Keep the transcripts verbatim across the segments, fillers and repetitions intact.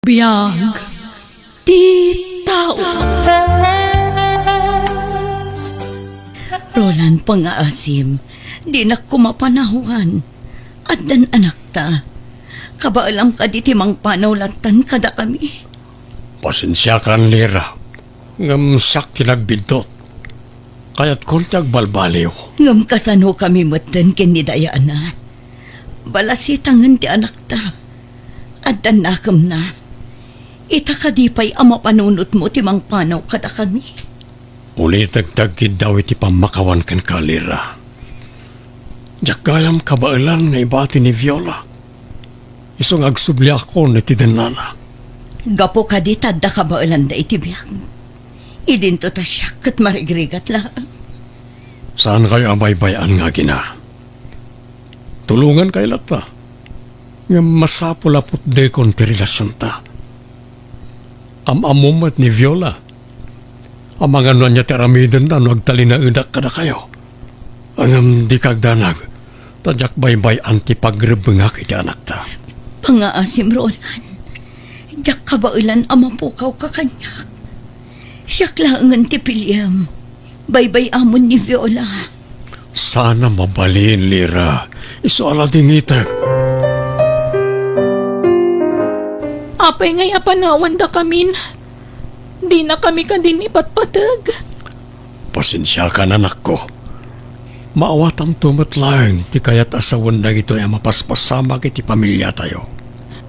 Biag ti tao. Roland, pangaasim, dinak koma panawan. Addan anakta. Kabaelam kadi ti mangpanaw lattan kadakami. Pasensiakan, Lira. Ngem siak ti nagbiddut. Kayatkon ti agbalbaliw. Ngem kasanokami metten ken ni Diana? Balasitangen ti anakta. Addan nakemna. Ita kadi pay a mapanunotmo ti mangpanaw kadakami? Ulitek ti agkiddaw iti pammakawan kenka, Lira. Diak gayam kabaelan nga ibati ni Viola. Isu nga agsubliakon iti dennana. Gapu kadi ta adda kabaelanda iti biag. Idinto ta siak ket marigrigat laeng. Saankayo a baybay-an nga agina. Tulongankayo latta. Ngem masapul a putdekon ti relasionta. Am-ammom met ni Viola. Amangan no ania ti aramidenda no agtalinaedak kadakayo. Ngem dika agdanag, ta diak baybay-an ti pagrebbengak iti anakta. Pangaasim, Roland. Diak kabaelan a mapukawka kaniak. Siak laengen ti piliem. Baybay-amon ni Viola. Saan a mabalin, Lira. Isu a ladingitek. Apay ngay a panawandakamin? Dinakami kadin ipatpateg. Pasensiakan, anakko. Maawatanto met laeng ti kayat a sawen dagitoy a mapaspasamak iti pamiliatayo.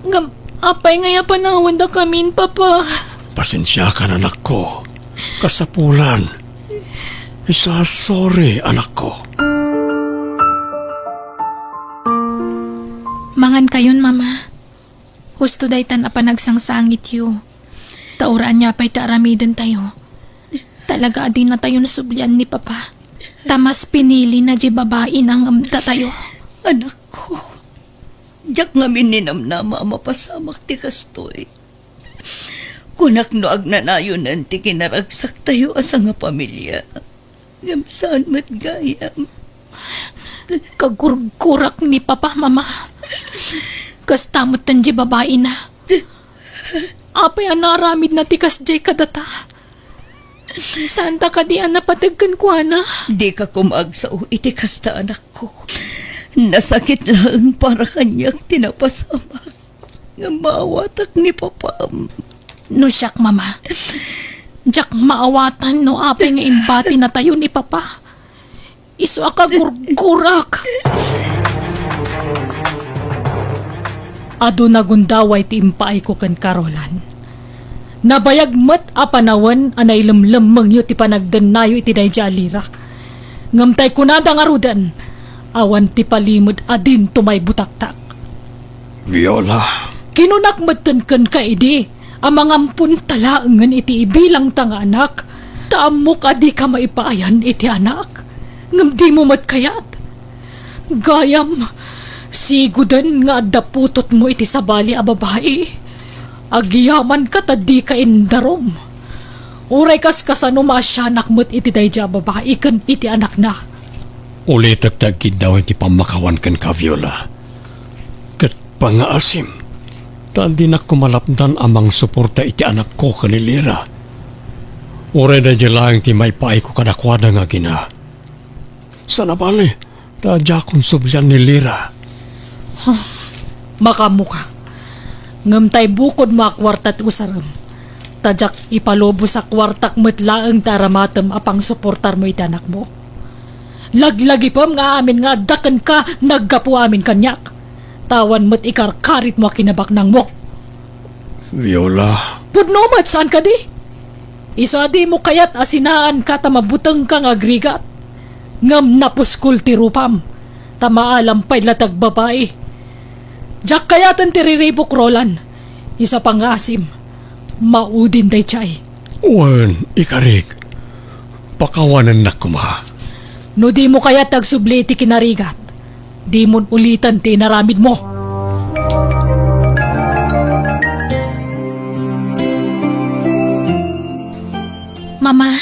Ngem apay ngay a panawandakamin, Papa? Pasensiakan, anakko. Kasapulan. Isa, sorry, anakko. Mangankayon, Mama. Husto daytan a panagsangsaangityo. Ta uray ania pay ti aramidentayo, talaga a dinatayo nasublian ni Papa. Ta mas pinilina diay babaina ngem datayo. Anakko, diak ngamin ninamnama a mapasamak ti kastoy. Kunak no agnanayonen ti kinaragsaktayo a sangapamilia. Ngem saan met gayam. Kagurgurak ni Papa, Mama. Kasta metten diay babaina. Apay a naaramidna ti kasdiay kadata? Saanta kadi a napateg kenkuana? Dika koma agsao iti kasta, anakko. Nasakit laeng para kaniak ti napasamak. Nga maawatak ni Papam. No siak, Mama, diak maawatan no apay nga imbatinatayo ni Papa. Isu a kagurgurak. Adu nagundaway ti impaayko kenka, Roland. Nabayag met a panawen a nailemlemmengyo ti panagdennayo iti daydiay a Lira. Ngem tay kunada ngaruden, awan ti palimed a dinto maibutaktak. Viola. Kinunak metten kenka idi a mangamponta laengen iti ibilangta nga anak, ta ammok a dika maipaayan iti anak, ngem dimo met kayat. Gayam, siguden nga adda putotmo iti sabali a babai. Agyamanka ta dika indarum. Uray kas kasano maasianak met iti daydiay a babai ken iti anakna. Ulitek ti agkiddaw iti pammakawan kenka, Viola. Ket pangaasim, ta dinak koma lapdan a mangsuporta iti anakko ken ni Lira. Uray daydiay laeng ti maipaayko kadakuada nga agina. Saan a bale, ta diakon sublian ni Lira. Huh, makaammoka. Ngem tay bukodmo a kuarta ti usarem. Ta diak ipalubos a kuartak met laeng ti aramatem a pangsuportarmo iti anakmo. Laglagipem nga amin nga adda kenka naggapu amin kaniak. Ta awan met ikarkaritmo a kinabaknangmo. Viola. Pudno met, saan kadi? Isu a dimo kayat a sinaanka ta mabutengka nga agrigat. Ngem napuskol ti rupam, ta maalam pay la ti agbabai. Diak kayaten ti riribuk, Roland. Isu a pangaasim, maudin daydiay. Wen, ikarik, pakawanennak koma. No dimo kayat ti agsubli iti kinarigat, dimon uliten ti inaramidmo. Mama,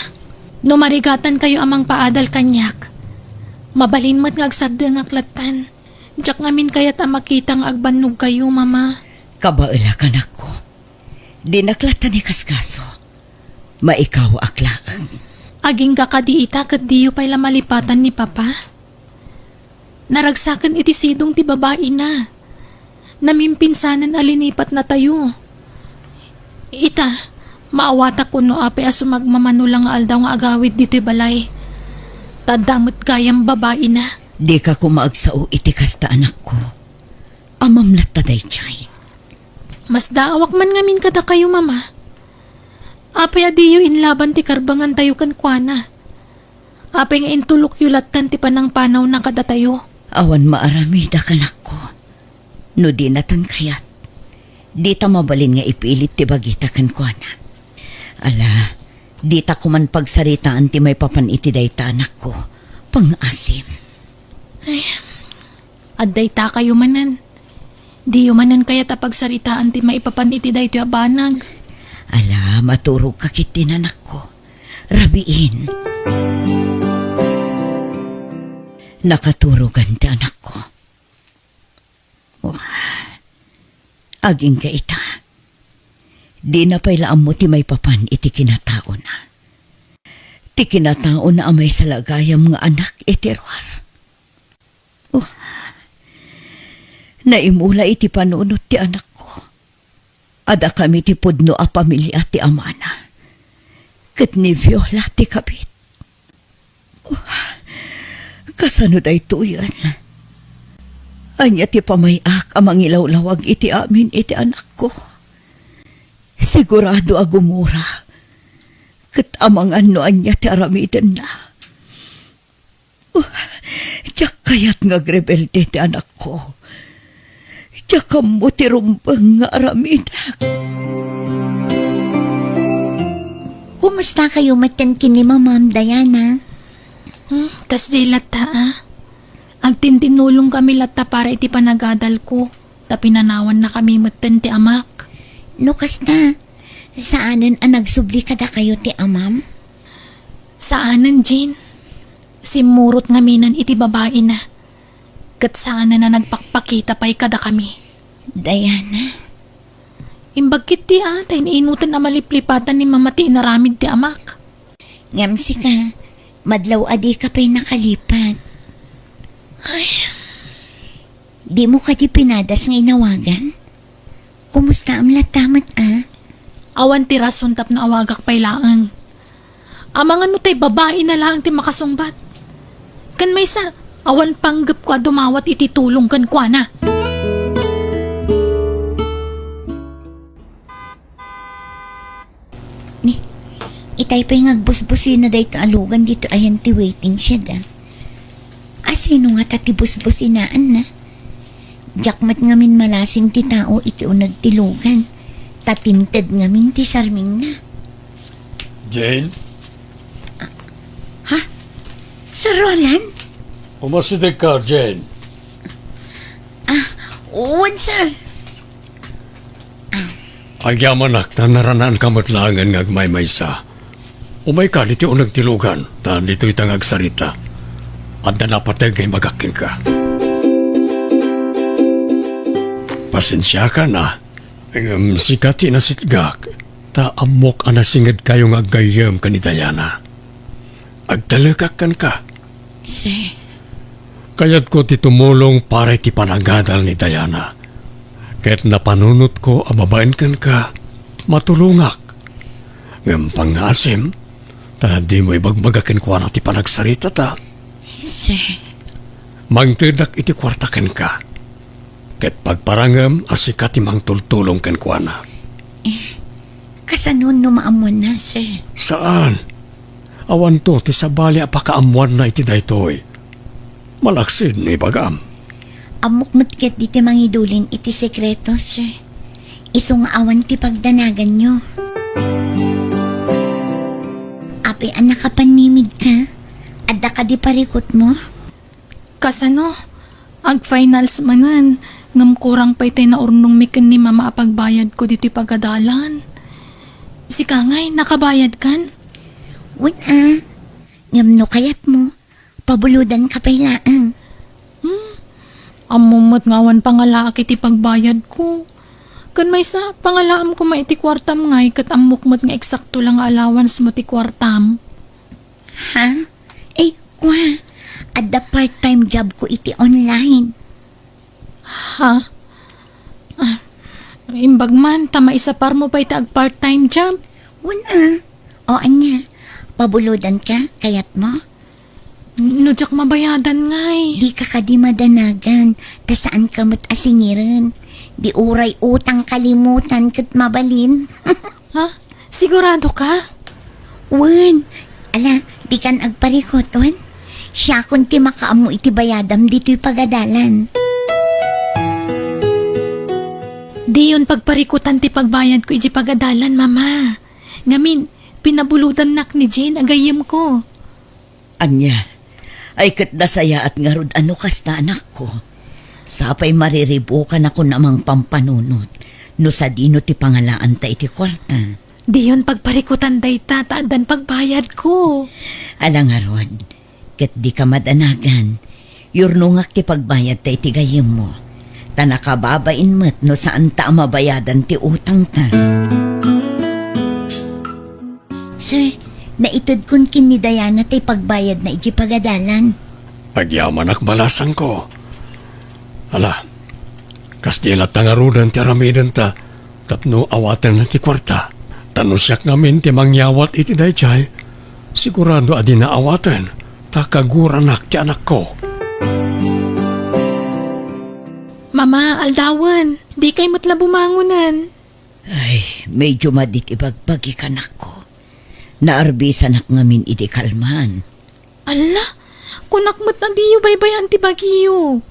no marigatankayo a mangpaadal kaniak, mabalin met nga agsardengak lattan. Diak ngamin kayat a makita nga agbannogkayo, Mama. Kabaelak, anakko. Dinak latta ni kasgaso. Maikawaak laeng. Agingga kadi ita ket diyo pay la malipatan ni Papa? Naragsaken iti sidong ti babaina. Namimpinsanen a linipatnatayo. Ita, maawatak no apay a sumagmamano la nga aldaw nga agawid ditoy balay. Ta adda met gayam babaina. Dika koma agsao iti kasta, anakko. Amam latta daydiay. Masdaawak man ngamin kadakayo, Mama. Apay a diyo inlaban ti karbangantayo kenkuana? Apay nga intulokyo lattan ti panangpanawna kadatayo? Awan maaramidak, anakko. No dinatan kayat, dita mabalin nga ipilit ti bagita kenkuana. Ala, dita koman pagsaritaan ti maipapan iti dayta, anakko. Pangaasim. Ay, adda itakayo manen. Diyo manen kayat a pagsaritaan ti maipapan iti daytoy a banag. Ala, maturogka ketdin, anakko. Rabiin. Nakaturogan ti anakko. Wah, agingga ita. Dina pay la ammo ti maipapan iti kinataona. Ti kinataona a maysa la gayam nga anak iti ruar. Oh, naimula iti panunot ti anakko. Adakami ti pudno a pamilia ti amana. Ket ni Viola ti kabit. Oh, kasano daytoyen? Ania ti pamay-ak a mangilawlawag iti amin iti anakko? Sigurado a gumura. Ket amangan no ania ti aramidenna. Oh, diak kayat nga agrebelde ti anakko. Diak ammo ti rumbeng nga aramidek. Kumusta kayo metten ken ni Mamam, Diana? Hmm, kasdi latta, a. Agtintinulongkami latta para iti panagadalko, ta pinanawannakami metten ti amak. No kasta, saanen a nagsubli kadakayo ti amam? Saanen, Jane. Simmurot ngaminen iti babaina, ket saanen a nagpakpakita pay kadakami. Diana? Imbag ketdi a, ta in-inuten a maliplipatan ni Mama ti inaramid ti amak. Ngem sika, madlaw a dika pay nakalipat. Ay. Dimo kadi pinadas nga inawagan? Kumustaam latta met, a? Awan ti rason tapno awagak pay laeng. Amangan no tay babaina laeng ti makasungbat. Ken maysa, awan panggepko a dumawat iti tulong kenkuana. Ni, itay pay nga agbusbusina daytoy a lugan ditoy ayan ti waiting shed, a. Asino ngata ti busbusinaanna? Diak met ngamin malasing ti tao iti uneg ti lugan, ta tinted ngamin ti sarmingna. Jane? Ha? Sir Roland? Umasidegka, Jane. Ah, wen, sir. Agyamanak ta naranaanka met laengen nga agmaymaysa. Umayka ditoy uneg ti lugan, ta ditoyta nga agsarita. Adda napateg nga ibagak kenka. Pasensiakan, a. Ngem sika ti nasitgak, ta ammok a nasingedkayo nga aggayyem ken ni Diana. Agtalekak kenka. Sir. Kayatko ti tumulong para iti panagadal ni Diana. Ket napanunotko a babaen kenka, matulongak. Ngem pangngaasim, ta dimo ibagbaga kenkuana ti panagsaritata. Sir. Mangtedak iti kuarta kenka. Ket pagparangem a sika ti mangtultulong kenkuana. Eh, kasano no maammoanna, sir? Saan. Awanto ti sabali a pakaammoanna iti daytoy. Malaksid no ibagam. Ammok met ketdi ti mangidulin iti sekreto, sir. Isu nga awan ti pagdanaganyo. Apay a nakapannimidka? Adda kadi parikutmo? Kasano? Ag-finals manen, ngem kurang pay tay naurnongmi ken ni Mama a pagbayadko ditoy pagadalan. Sika ngay, nakabayadkan? Wen a, ngem no kayatmo, pabulodanka pay laeng. Hmm? Ammom met nga awan pangalaak iti pagbayadko. Ken maysa, pangalaam koma iti kuartam ngay ket ammok met nga eksakto la nga allowance mo ti kuartam. Ha? Ay, kua, adda part-time job ko iti online. Ha? Ah, imbag man, ta maisapar mo pay ti ag-part-time job? Wen a. O ania, pabulodan ka, kayat mo? No diak mabayadan ngay. Di ka kadi madanagan, ta saan ka met a singiren. Di uray utang kalimutan ket mabalin. Ha? Sigurado ka? Wen, ala, di kan agparikot, wen? Siakon ti makaammo iti bayadam ditoy pagadalan. Diyon pagparikutan ti pagbayadko iti pagadalan, Mama. Ngamin, pinabulodannak ni Jane a gayyemko. Ania? Ay, ket nasayaat ngarud a no kasta, anakko. Sapay mariribukanakon a mangpampanunot no sadino ti pangalaanta iti kuarta. Diyon pagparikutan dayta ta addan pagbayadko. Ala ngarud, ket dika madanagan. Yurnongak ti pagbayadta iti gayyemmo. Ta nakababain met no saanta a mabayadan ti utangta. Sir, naitedkon ken ni Diana ti pagbayadna iti pagadalan. Agyamanak, balasangko. Ala, kasdi latta ngaruden ti aramidenta tapno awaten ti kuarta. Ta no siak ngamin ti mangyawat iti daydiay, sigurado a dina awaten, ta kaguranak ti anakko. Mama, aldawen, dikay met la bumangonen. Ay, medyo madi ti bagbagik, anakko. Naarbisanak ngamin idi kalman. Alla, kunak met a diyo baybay-an ti bagiyo.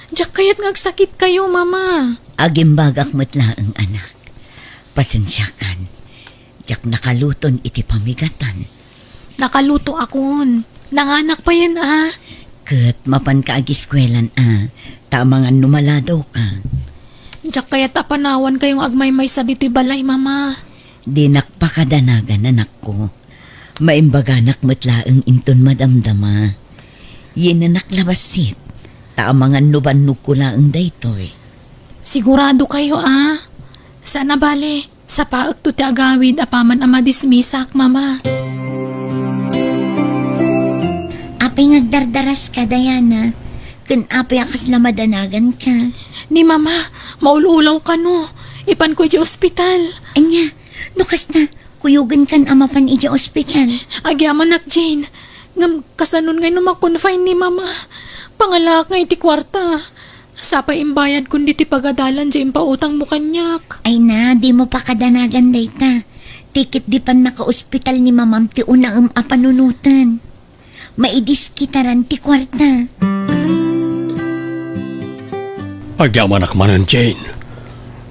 Diak kayat nga agsakitkayo, Mama. Agimbagak met laeng, anak. Pasensiakan. Diak nakaluton iti pamigatan. Nakalutoakon. Nanganak payen a. Ket mapanka agiskuelan a, ta amangan no maladawka. Diak kayat a panawankayo nga agmaymaysa ditoy balay, Mama. Dinak pakadanagan, anakko. Maimbaganak met laeng inton madamdama. Yinanak la bassit, ta amangan no bannogko laeng daytoy. Siguradokayo a? Saan a bale, sapaekto ti agawid apaman a madismisak, Mama. Apay nga agdardaraska, Diana? Ken apay a kasla madanaganka? Ni Mama, maul-ulaw kano. Ipanko idiay ospital. Ania? No kasta, kuyogenkan a mapan idiay ospital. Agyamanak, Jane. Ngem kasanon ngay no ma-confine ni Mama? Pangalaak ngay ti kuarta. Sapay imbayadkon ditoy pagadalan diay impautangmo kaniak. Ay na, dimo pakadanagan dayta. Ti ket di pannakaospital ni Mamam ti unaem a panunoten. Maidiskitaran ti kuarta. Agyamanak manen, Jane.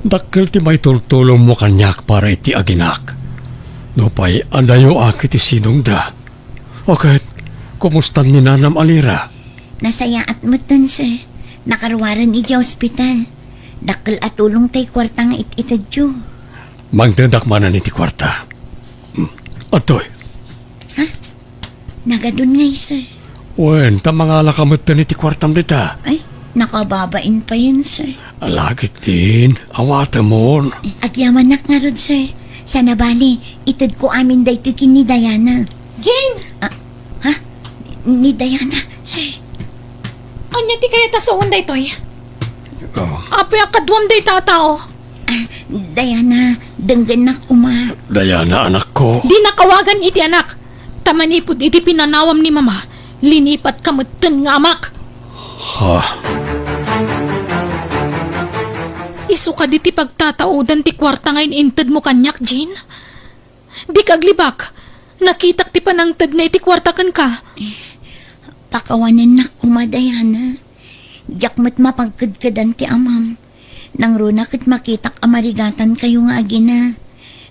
Dakkel ti maitultulongmo kaniak para iti aginak. Nupay adayoak iti sidongda. O ket, kumustan ni nanam a Lira? Nasayaat metten, sir. Nakaruaren idiay ospital. Dakkel a tulong tay kuarta nga it-itedyo. Mangtedak manen iti kuarta. Hmm. Adtoy. Ha? Nagadun ngay, sir. Wen, ta mangalaka metten iti kuartam dita. Ay, nakababain payen, sir. Alagitdin, awatemon. Eh, agyamanak ngarud, sir. Saan a bale, itedko amin daytoy ken ni Diana. Jane! Ah, ha? Ni Diana, sir. Ania ti kayat a saoen daytoy? Oh. Apay a kaduam dayta a tao? Ah, Diana, denggennak koma. Diana, anakko. Dinak awagan iti anak. Ta manipud iti pinanawam ni Mama, linipatka metten nga amak. Ha? Isu kadi ti pagtataodan ti kuarta nga in-intedmo kaniak, Jane? Dika aglibak. Nakitak ti panangtedna iti kuarta kenka. Eh, pakawanennak koma, Diana. Diak met mapagkedkedan ti amam. Nangruna ket makitak a marigatankayo nga agina.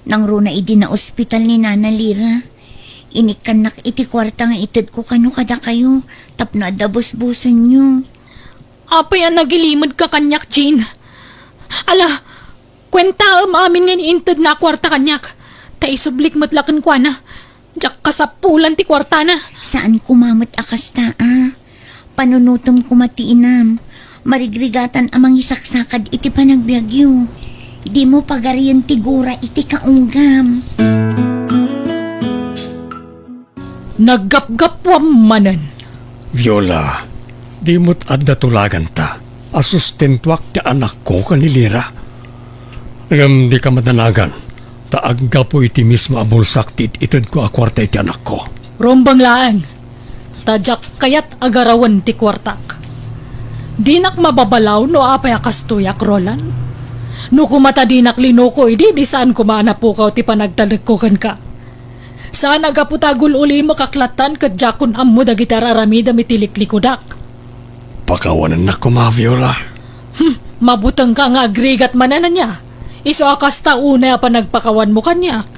Nangruna idi naospital ni Nana Lira. Inikkannak iti kuarta nga itedko kano kadakayo tapno adda busbusenyo. Apay a nagilimedka kaniak, Jane? Ala, kuentaem amin nga intedna a kuarta kaniak, ta isublik met la kenkuana. Diak kasapulan ti kuartana. Saan koma met a kasta, a. Panunotem koma ti inam. Marigrigatan a mangisaksakad iti panagbiagyo. Dimo pagarien ti gura iti kaunggam. Naggapgapuam manen. Viola, di met adda tulaganta a sustentuak ti anakko ken ni Lira. Ngem dika madanagan, ta aggapu iti mismo a bulsak ti it-itedko a kuarta iti anakko. Rumbeng laeng, ta diak kayat a garawen ti kuartak. Dinak mababalaw no apay a kastoyak, Roland. No koma ta dinak linuko idi, di saan koma a napukaw ti panagtalekko kenka. Saan a gapu ta agul-ulimek ak lattan ket diakon ammo dagiti ar-aramidem iti liklikudak. Pakawanennak koma, Viola. Hmm, mabutengka nga agrigat manen ania? Isu a kasta unay a panagpakawanmo kaniak.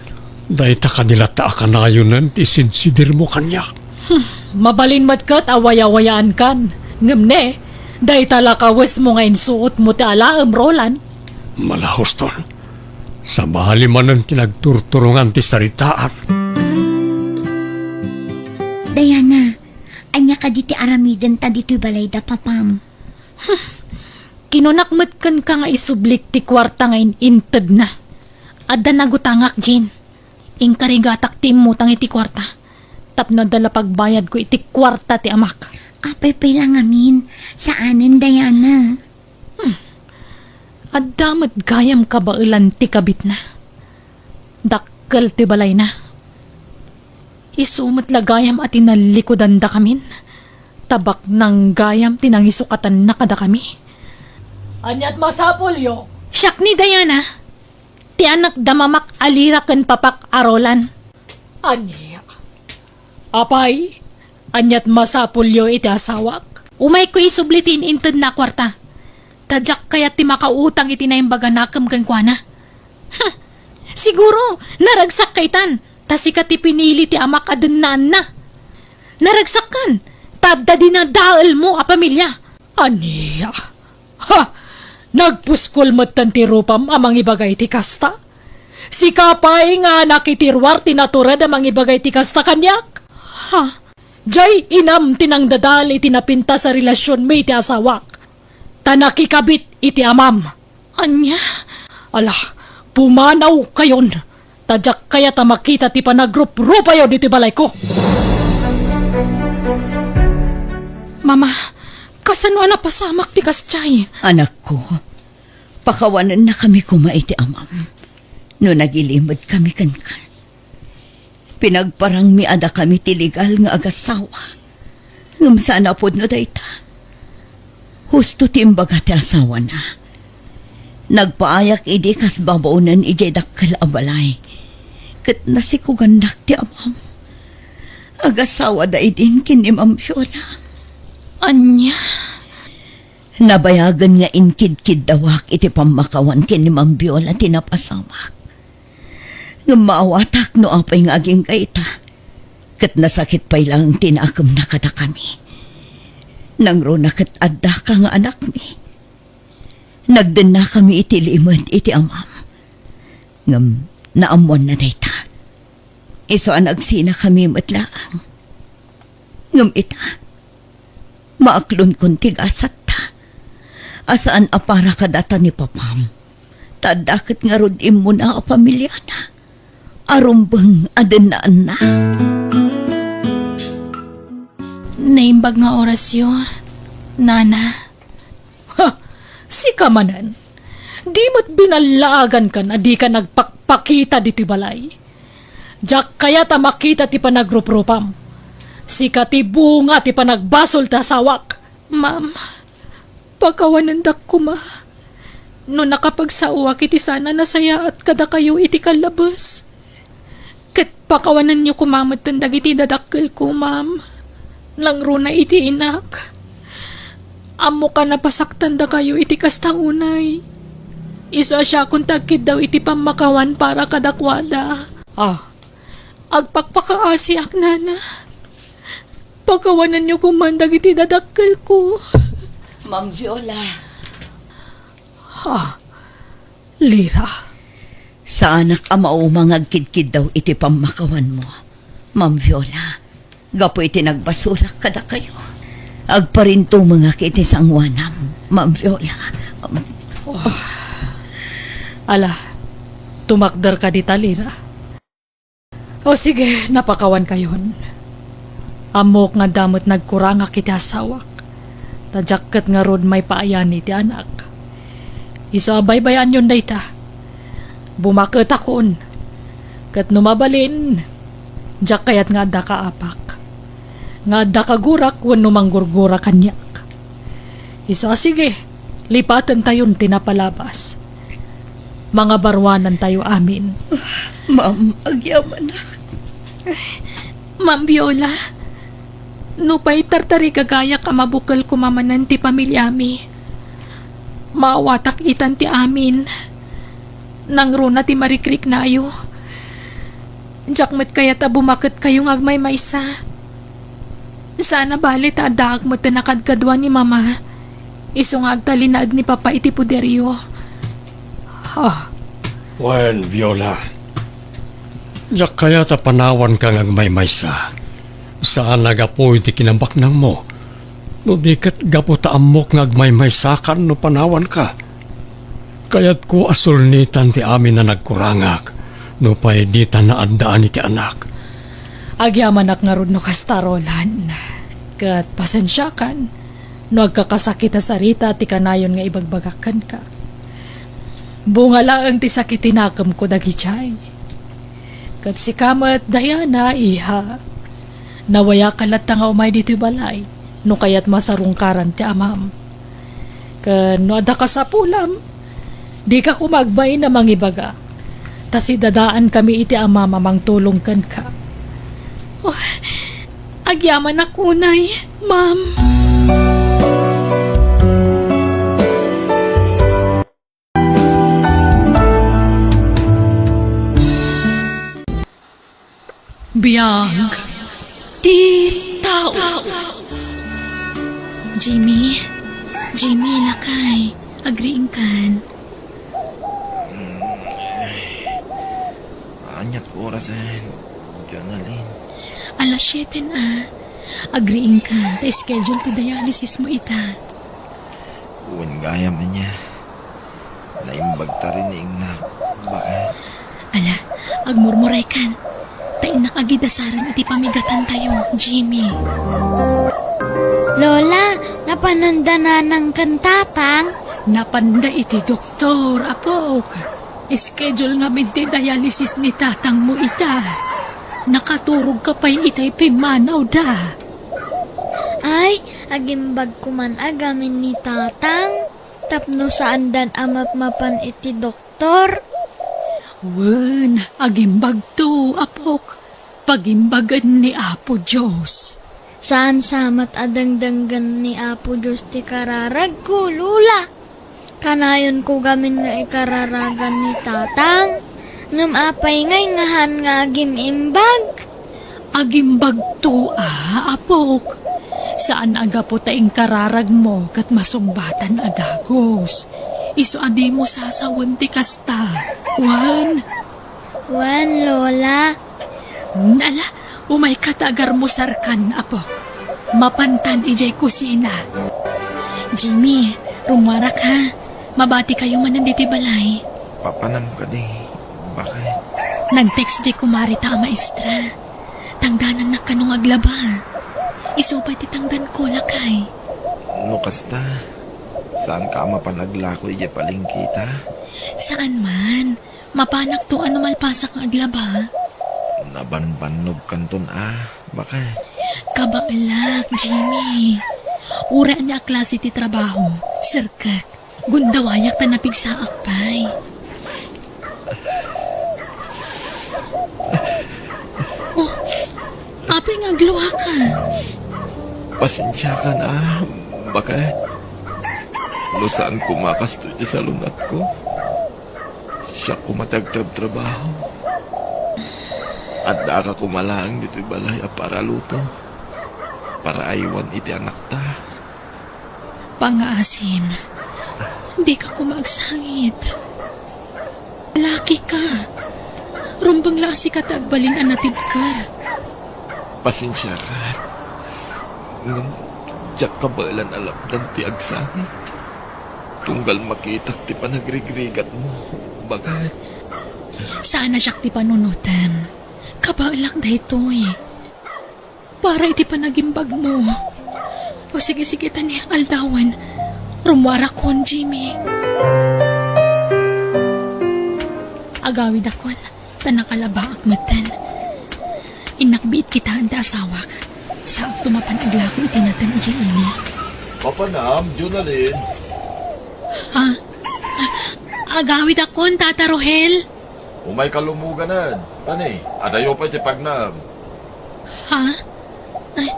Dayta kadi latta a kanayonen ti sidsidirmo kaniak. Hmm, mabalin met ket a wayawayaankan. Ngem ne, dayta la kawesmo nga insuotmo ti alaem, Roland. Malahuston. Sabali manen ti nagturturongan ti saritaan. Diana, ania kadi ti aramidenta ditoy balay da papam? Kinunak met kenka nga isublik ti kuarta nga in-intedna. Adda nagutangak, Jean. Inkarigatak ti immutang iti kuarta. Tapno adda la pagbayadko iti kuarta ti amak. Apay pay la ngamin, saanen, Diana. Hmm. Adda met gayam kabaelan ti kabitna. Dakkel ti balayna. Isu met la gayam a tinallikudandakamin. Ta baknang gayam ti nangisukatanna kadakami. Aniat masapulyo? Siak ni Diana, ti anak da mamak a Lira ken papak a Roland. Ania? Apay, aniat masapulyo iti asawak? Umayko isubli ti in-intedna a kuarta. Ta diak kayat ti makautang iti naimbag a nakem kenkuana. Huh! Siguro, naragsak kaytan, ta sika ti pinili ti amak a dennaanna. Naragsakkan, ta adda dinadaelmo a pamilia. Ania? Ha! Nagpuskol metten ti rupam a mangibaga iti kasta? Sika pay nga anak iti ruar ti natured a mangibaga iti kasta kaniak? Ha! Diay inam ti nangdadael iti napintas a relasionmi iti asawak, ta nakikabit iti amam. Ania? Ala, pumanawkayon, ta diak kayat a makita ti panagruprupayo ditoy balayko. Mama, kasano a napasamak ti kasdiay? Anakko, pakawanennakami koma iti amam no nagilimedkami kenka. Pinagparangmi a dakami ti legal nga agasawa. Ngem saan a pudno dayta. Husto ti imbaga ti asawana. Nagpaayak idi kas babaonen idiay dakkel a balay. Ket nasikugannak ti amam. Agasawada idin ken ni Ma'am Viola. Ania? Nabayagen nga inkidkiddawak iti pammakawan ken ni Ma'am Viola ti napasamak. Ngem maawatak no apay nga agingga ita, ket nasakit pay laeng ti naakemna kadakami. Nangruna ket addaka nga anakmi. Nagdennakami iti limed iti amam. Ngem naammoanna dayta. Isu a nagsinakami met laeng. Ngem ita, maaklonko ti gasatta a saan a para kadata ni papam. Ta adda ket ngarud immuna a pamiliana a rumbeng a dennaanna. Naimbag nga orasyo, Nana. Ha! Sika manen. Di met binallaagankan a dika nagpakpakita ditoy balay. Diak kayat a makita ti panagruprupam. Sika ti bunga ti panagbasol ti asawak. Ma'am, pakawanendak koma no nakapagsaoak iti saan a nasayaat kadakayo iti kallabes. Ket pakawanenyo koma metten dagiti dadakkelko, ma'am. Nangruna iti inak. Ammok a napasaktandakayo iti kasta unay. Isu a siakon ti agkiddaw iti pammakawan para kadakuada. Ah, agpakpakaasiak, nana. Pakawanenyo koma dagiti dadakkelko. Ma'am Viola. Ha? Lira. Saanak a mauma nga agkidkiddaw iti pammakawanmo, Ma'am Viola, gapu iti nagbasolak kadakayo. Agparintumengak iti sangoanam, Ma'am Viola. Oh. Ala, tumakder ka dita, Lira. O sige, napakawankayon. Ammok nga adda met nagkurangak iti asawak. Ta diak ket ngarud maipaayani ti anak. Isu a baybayanyon dayta. Bumaketakon. Ket no mabalin, diak kayat nga adda kaapak. Nga adda kagurak wenno manggurgura kaniak. Isu a sige, lipatentayon ti napalabas. Mangabaruanantayo amin. Ma'am, agyamanak. Ma'am Viola, nupay tartarigagayak a mabukel koma manen ti pamiliami, maawatak itan ti amin. Nangruna ti marikriknayo. Diak met kayat a bumaketkayo nga agmaymaysa. Saan a bale ta addaak met ti nakadkadua ni Mama, isu nga agtalinaed ni Papa iti poderyo. Ha? Wen, Viola, diak kayat a panawanka nga agmaymaysa. Saan a gapu iti kinabaknangmo, no di ket gapu ta ammok nga agmaymaysakan no panawanka. Kayatko a sulnitan ti amin a nagkurangak, nupay dita naaddaan iti anak. Agyamanak ngarud no kasta, Roland. Ket pasensiakan no agkakasakit a sarita ti kanayon nga ibagbagak kenka. Bunga laeng ti sakit ti nakemko dagidiay. Ket sika met, Diana, iha. Nawayak latta nga umay ditoy balay, no kayatmo a sarungkaran ti amam. Ken no adda kasapulam, dika koma agbain a mangibaga, ta sidadaankami iti amam a mangtulong kenka. Oh, agyamanak unay, ma'am. Biag ti tao. Jimmy, Jimmy, lakay, agriingkan. Aniat orasen, Jonalyn? Alas siete na. Agriingkan, ta schedule ti dialysis mo ita. Wen gayam ania. Naimbag ta rin ni ingnak. Bakit? Ala, agmurmuraykan. Ta innak agidasaran iti pamigatantayo, Jimmy. Lola, napananda nanang ken tatang? Napanda iti doktor, apok. Schedule ngamin ti dialysis ni tatangmo ita. Nakaturog ka pay itay pimmanawda. Ay, agimbag koman a gamin ni tatang. Tapno saandan a mapmapan iti doktor? Wen, agimbagto, apok. Pagimbagen ni Apo Dios. Saan sa met a dengdenggen ni Apo Dios ti kararagko, Lola. Kanayonko gamin nga ikararagan ni Tatang. Ngem apay ngay ngahan nga agim-imbag? Agimbagto a, apok. Saan a gapu ta inkararagmo ket masungbatan a dagus. Isu a dimo sasawen ti kasta. Wen? Wen, Lola. Ala, umayka ta agarmusarkan, apok. Mapantan idiay kusina. Jimmy, rummuarak ha. Mabatikayo manen ditoy balay. Papanam kadi? Bakit? Nag-text diay kumare ta a maestra. Tangdanannak kano nga aglaba. Isu pay ti tangdanko, lakay. No kasta, saanka a mapan aglako idiay palengke ta? Saan man. Mapanakto a no malpasak nga aglaba. Nabanbannogkanton a, bakit? Kabaelak, Jimmy. Uray ania a klase ti trabaho, serkek. Gundawayak ta napigsaak pay. Oh, apay nga agluaka? Pasensiakan a, bakit? No saan koma kastoy ti salunatko, siak koma ti agtrabtrabaho. Addaka koma laeng ditoy balay a para luto, para aywan iti anakta. Pangngaasim, dika koma agsangit. Laki ka. Rumbeng la a sika ti agbalin a natibker. Pasensiakan. Ngem diak kabaelan a lapdan ti agsangit. Tunggal makitak ti panagrigrigatmo. Bagat. Saan a siak ti panunotem. Kabaelak daytoy. Para iti panagimbagmo. O sige, sige, ta ni aldawen. Rummuarakon, Jimmy. Agawidakon, ta nakalabaak metten. Innak biit kitaen ti asawak. Saakto mapan aglako iti nateng idiay ili. Mapanam, Jonalyn. Ha? Agawidakon, Tata Rohel. Umayka lumuganan. Tani, adayo pay ti pagnaem. Ha? Ay,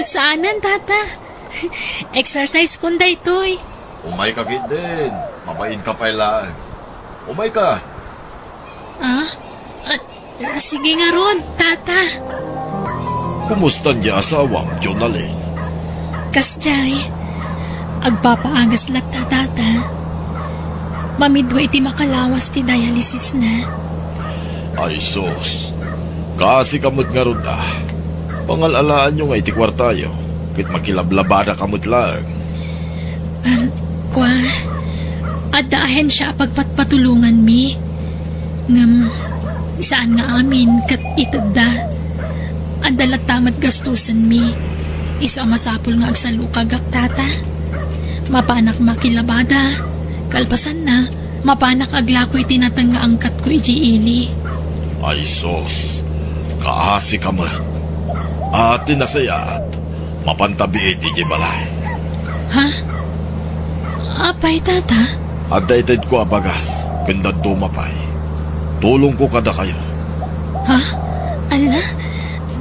saanen, Tata? Exercise kon daytoy. Umayka ketdin. Mabainka pay laeng. Umayka. Ah? Ah, sige ngarud, Tata. Kumusta ti asawam, Jonalyn? Kasdiay, agpapaagas latta, Tata. Mamidua iti makalawas ti dialysisna. Ay sus, kaasika met ngarud a. Pangal-alaanyo nga iti kuartayo, ket makilablabadaka met laeng. Um, kua, adda ahensia a pagpatpatulonganmi. Ngem, saan nga amin ket itedda. Adda latta met gastusenmi. Isu a masapul nga agsalukagak, Tata. Mapanak makilabada. Kalpasanna, mapanak aglako iti nateng nga angkatko idiay ili. Ay sus, kaasika met. A, ti nasayaat, mapanta biit idiay balay. Ha? Apay, Tata? Adda itedko a bagas, ken dadduma pay. Tulongko kadakayo. Ha? Ala,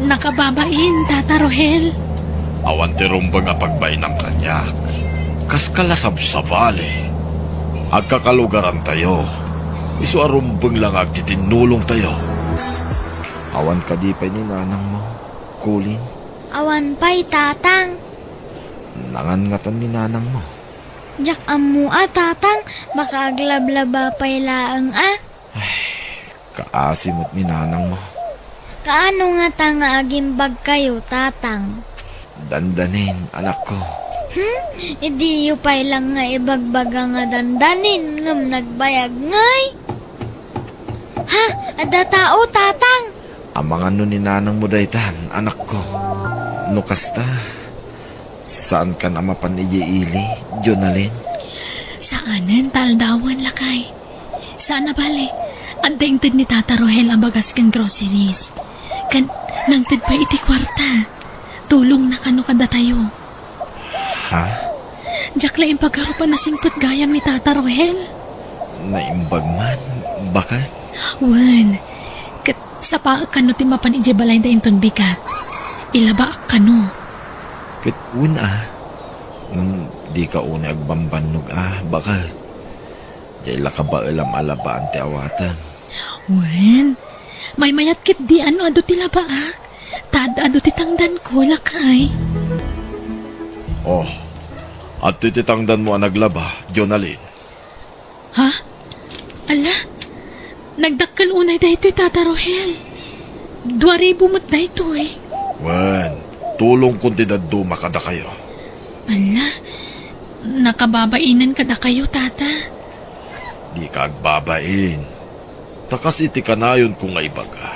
nakababain, Tata Rohel. Awan ti rumbeng a pagbainam kaniak. Kaska la sabsabali. Agkakalugarantayo. Isu a rumbeng la nga agtitinnulongtayo. Awan kadi pay ni nanangmo, Colleen? Awan pay, Tatang. Nangannatan ni nanangmo? Diak ammo a, Tatang. Baka aglablaba pay laeng a. Ay, kaasi met ni nanangmo. Kaano ngata nga agimbagkayo, Tatang? Dandanin, anakko. Hmm? Idiyo pay lang nga ibagbaga nga dandanin, ngem nagbayag ngay? Ha? Adda tao, Tatang? Amangan no ni nanangmo daytan, anakko. No kasta, saankan a mapan idiay ili, Jonalyn? Saanen, ta aldawen, lakay. Saan a bale, adda inted ni Tata Rohel a bagas ken groceries. Ken nangted pay iti kuarta. Tulongna kano kadatayo. Ha? Diak la impagarup a nasingpet gayam ni Tata Rohel. Naimbag man, baket? Wen, ket sapaek kano ti mapan idiay balayda inton bigat. Ilabaak kano. Ket wen a, ngem dika unay agbambannog a, baket? Diay la kabaelam a labaan ti awatem. Wen, maymayat ketdi a no adu ti labaak, ta ad-adu ti tangdanko, lakay. Oh, adtoy ti tangdanmo a naglaba, Jonalyn. Ha? Ala, nagdakkel unay daytoy, Tata Rohel. Dua ribu met daytoy. Wen, tulongkon ti dadduma kadakayo. Ala, nakababainen kadakayo, Tata. Dika agbabain. Ta kas iti kanayonko nga ibaga,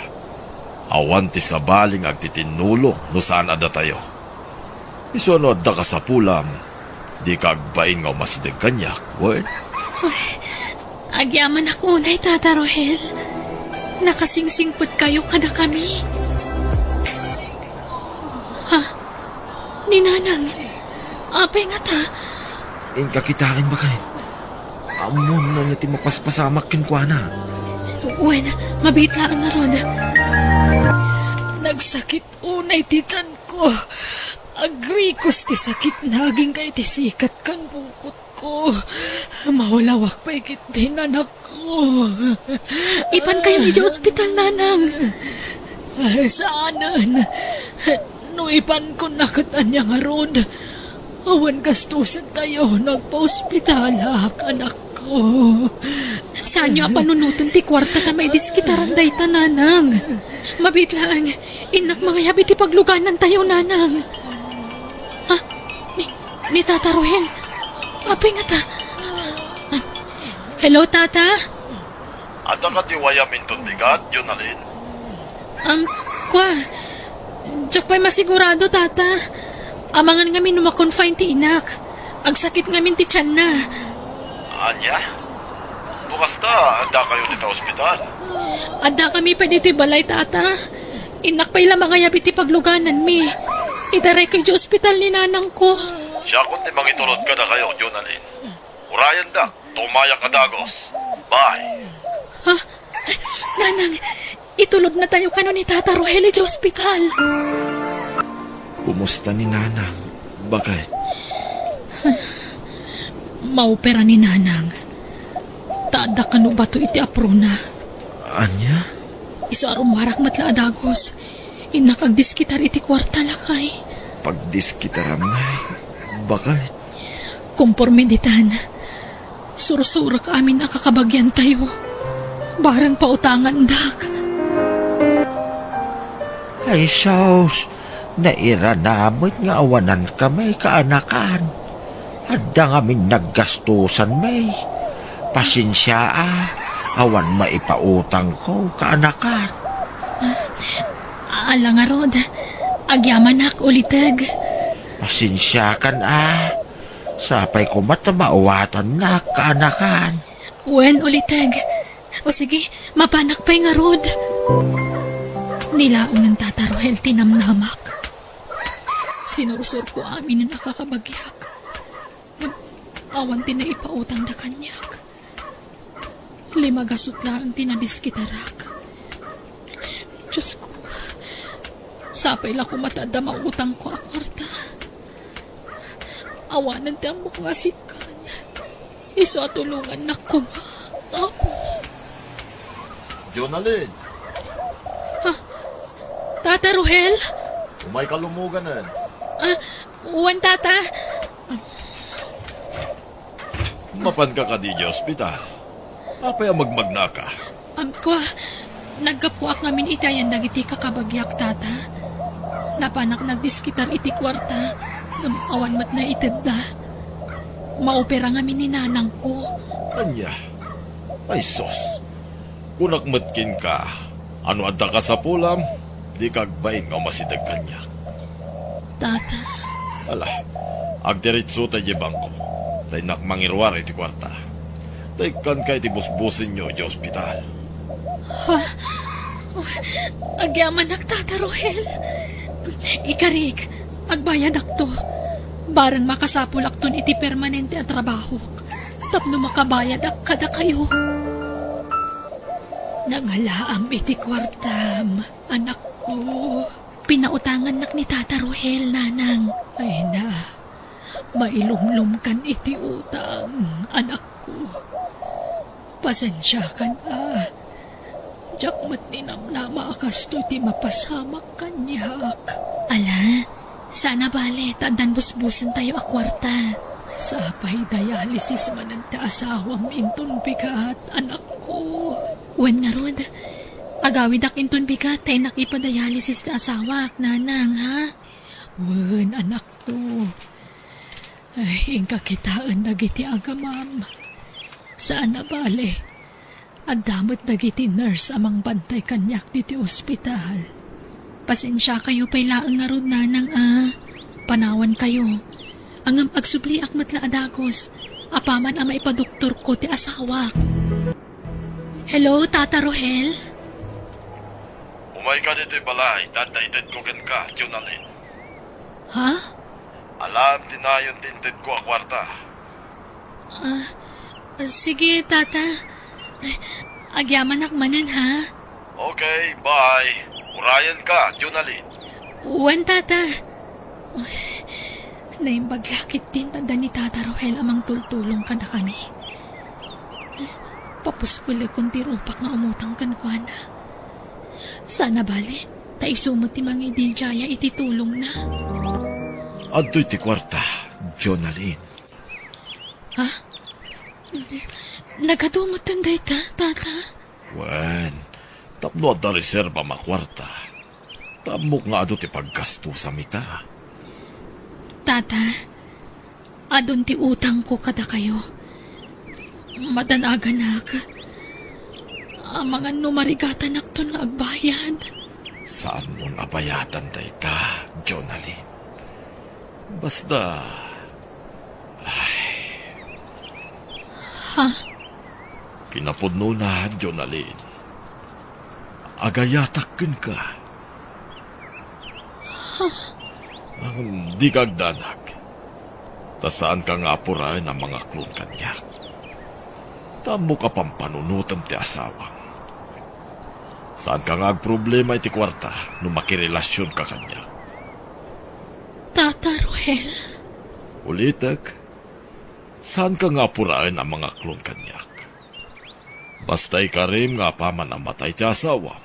awan ti sabali nga agtitinnulong no saan a datayo. Isu a no adda kasapulam, dika agbain nga umasideg kaniak, wen? Uy, agyamanak unay, Tata Rohel. Nakasingsingpetkayo kadakami. Ha? Ni Nanang, apay ngata? Inka kitaen, baket. Ammona ti mapaspasamak kenkuana. Wen, mabiit laeng ngarud. Nagsakit unay ti tianko. Agrikos ti sakitna agingga iti sikat ken bukotko. Mawalawak pay ketdin, anakko. Ipankayo idiay ospital, Nanang. Saanen. No ipankon a ket ania ngarud, awan gastosentayo no agpaospitalak, anakko. Saanyo a panunoten ti kuarta ta maidiskitaran dayta, Nanang. Mabiit laeng, innak mangayab iti pagluganantayo, Nanang. Ha? Ni, ni Tata Rohel? Apay ngata? Hello, Tata? Adda kadi wayam inton bigat, Jonalyn? Am, kua, diak pay masigurado, Tata. Amangan ngamin no ma-confine ti inak. Agsakit ngamin ti tianna. Ania? No kasta, adda kayo dita ospital? Adda kami pay ditoy balay, Tata. Innak pay la mangayab iti paglugananmi. Idaray kayo di ospital ni nanangko. Siakon ti mangitulod kadakayo, Jonalyn. Urayendak, tumayak a dagus. Bye. Ha? Nanang, itulodna tayo kano ni Tata Rohel iti ospital. Kumusta ni Nanang? Bakit? Maopera ni Nanang. Ta adda kano bato iti aprona. Ania? Isu a rummuarak met la a dagus. Innak agdiskitar iti kuarta, lakay. Pagdiskitaram, nay? Bakit? Komporme ditan, sursurek amin a kakabagiantayo. Bareng pautangandak. Ay, sus, nairana met nga awanan kami kaanakan. Adda ngamin naggastusan, may. Pasensia, a, awan maipautangko kaanakan. Ala ngarud, agyamanak, uliteg. Pasensiakan, a. Sapay koma ta maawatannak kaanakan. Wen, uliteg. O sige, mapanak pay ngarud. Ni laengen, Tata Rohel, ti namnamak. Sinursurko aminen a kakabagiak. Ngem awan ti naipautangda kaniak. Lima gasut laeng ti nadiskitarak. Diosko, sapay la koma ta adda mautangko a kuarta. Awanen ti ammok nga asitgan. Isu a tulongannak koma, Apo. Jonalyn! Ha? Tata Rohel? Umayka lumuganen. Ah, wen, Tata. Mapanka kadi idiay ospital? Apay a magmagnaka? Am, kua, naggapuak ngamin iti ayan dagiti kakabagiak, Tata. Napanak nagdiskitar iti kuarta, ngem awan met naitedda. Maopera ngamin ni nanangko. Ania? Ay sus! Kunak met kenka, a no adda kasapulam, dika agbain nga umasideg kaniak. Tata. Ala, agdiritsota idiay bangko, ta innak mangiruar iti kuarta. Ta ikkanka iti busbusenyo idiay ospital. Ha? Agyamanak, Tata Rohel. Ikarik, agbayadakto. Bareng makasapulakton iti permanente a trabahok tapno makabayadak kadakayo. Nangalaam iti kuartam, anakko. Pinautangannak ni Tata Rohel, nanang. Ay na, mailumlomkan iti utang, anakko. Pasensiakan a. Diak met ninamnama a kastoy ti mapasamak kaniak. Ala, saan a bale, ta addan busbusentayo a kuarta. Sapay dialysis manen ti asawam inton bigat, anakko. Wen ngarud, agawidak inton bigat ta innak ipadialysis ti asawak, nanang, ha? Wen, anakko. Ay, inka kitaen dagiti agamam. Saan a bale, adda met dagiti nurse a mangbantay kaniak ditoy ospital. Pasensiakayo pay laeng ngarud, nanang, a. Panawankayo. Ngem agsubliak met la a dagus, apaman a maipadoktorko ti asawak. Hello, Tata Rohel? Umayka ditoy balay, ta adda itedko kenka, Jonalyn. Ha? Alaem ti nayon ti intedko a kuarta. Ah, sige, Tata. Agyamanak manen, ha? Okay, bye. Urayenka, Jonalyn. Wen, Tata. Naimbag la ketdin ta adda ni Tata Rohel a mangtultulong kadakami. Papuskelekon ti rupak nga umutang kenkuana. Saan a bale, ta isu met ti mangidil diay iti tulongna. Adtoy ti kuarta, Jonalyn. Ha? Nagadu metten dayta, Tata? Wen, tapno adda reserba a kuarta. Ta ammok nga adu ti paggastusam ita. Tata, adun ti utangko kadakayo. Madanaganak. Amangan no marigatanakton nga agbayad. Saanmon a bayadan dayta, Jonalyn. Basta, ay. Ha? Kinapudnona, Jonalyn, agayatak kenka. Ngem dika agdanag, ta saanka nga apuraen a mangaklon kaniak. Ta ammok a pampanunotem ti asawam. Saanka nga agproblema iti kuarta no makirelasionka kaniak. Tata Rohel. Ulitek, saanka nga apuraen a mangaklon kaniak. Basta ikarim nga apaman a matay ti asawam,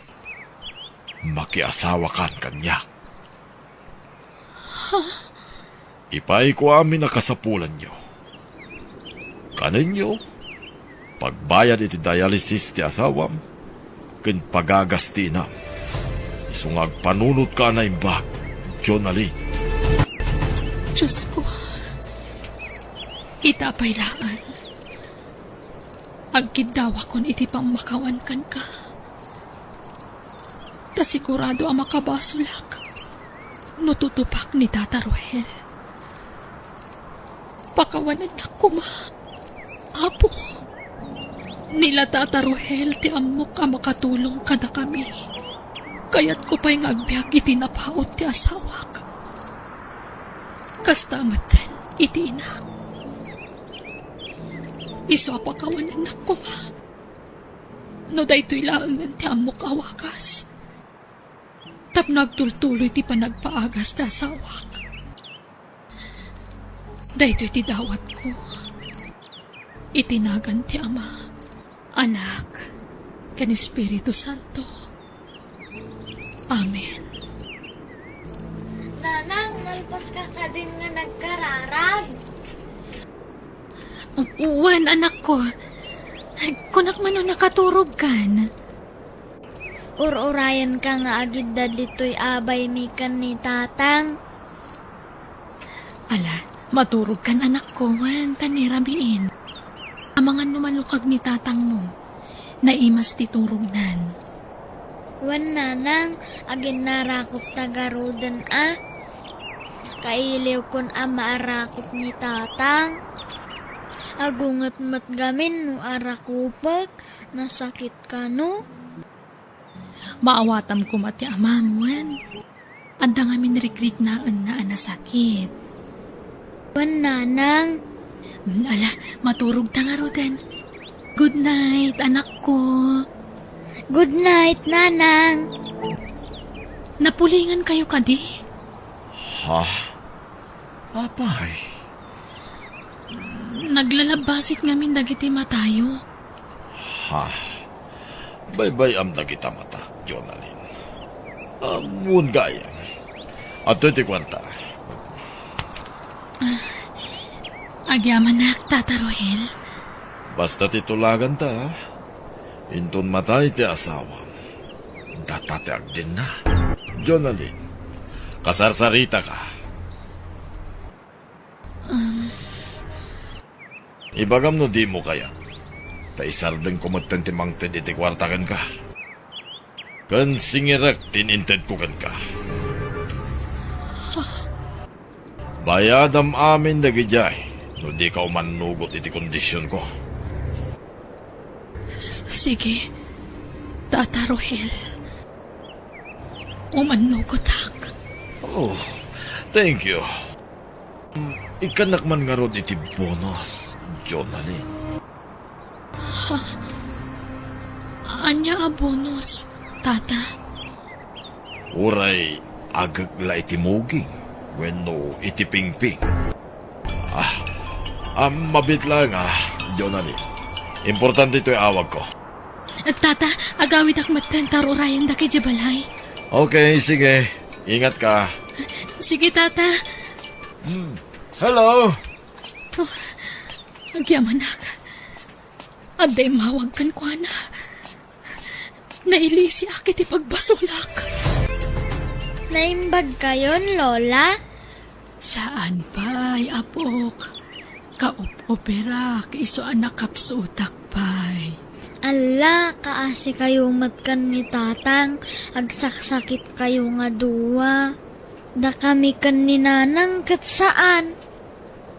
makiasawakan kaniak. Ipayko amin a kasapulanyo. Kanenyo, pagbayad iti dialysis ti asawam, ken pagagas ti inam. Isu nga agpanunotka a naimbag, Jonalyn. Diosko, ita pay laeng. Agkiddawakon iti pammakawan kenka. Ta sigurado a makabasolak no tutupak ni Tata Rohel. Pakawanennak koma, Apo. Ni la Tata Rohel ti ammok a makatulong kadakami. Kayatko pay nga agbiag iti napaut ti asawak. Kasta metten iti inak. Isu a pakawanennak koma. No daytoy laengen ti ammok a wagas tapno agtultuloy ti panagpaagas ti asawak. Daytoy ti dawatko iti nagan ti Ama, Anak, ken Espiritu Santo. Amen. Nanang, nalpaska kadin nga nagkararag? Wen, anakko. Kunak man no nakaturogkan. Ur-urayenka nga agidda ditoy a baymi ken ni Tatang. Ala, maturogkan, anakko, wen, ta ni rabiin. Amangan no malukag ni tatangmo. Naimas ti turognan. Wen, Nanang, aginnarakopta garuden a. Kailiwkon a maarakop ni Tatang. Agunget met gamin no arakopek, nasakit kano. Maawatam koma ti amam, wen. Adda ngamin rigrignaenna a nasakit. Wen, Nanang. Mm, ala, maturogta ngaruden. Good night, anakko. Good night, Nanang. Napulingan kayo kadi? Ha? Apay? Naglalabbasit ngamin dagiti matayo. Ha? Baybay-am dagita matak, Jonalyn. Ammon gayam. Adtoy ti kuarta. Agyamanak, Tata Rohel. Basta ti tulaganta, inton matay ti asawam, data ti agdinna. Jonalyn, kasarsaritaka. Um. Ibagam no dimo kayat, ta isardengko metten ti mangted iti kuarta kenka. Ken singirek ti inintedko kenka. Bayadam amin dagidiay no dika umannugot iti kondisionko. Sige, Tata Rohel. Umannugotak. Oh, thank you. Ikkannak man ngarud iti bonus, Jonalyn. Ha? Ania a bonus, Tata? Uray agek la iti muging wenno iti pingping. Ah, ah, mabiit laeng, ah, Jonalyn. Importante itoy awagko. Tata, agawidak metten ta ur-urayendaka idiay balay. Okay, sige. Ingat ka. Sige, Tata. Hmm. Hello. Oh, agyamanak. Adda immawag kenkuana. Nailisiak iti pagbasolak. Naimbag kayon, Lola? Saan pay, apok. Kaup-uperak isu a nakapsutak pay. Alla, kaasikayo met ken ni Tatang, agsaksakittayo nga dua. Dakami ken ni Nanang ket saan.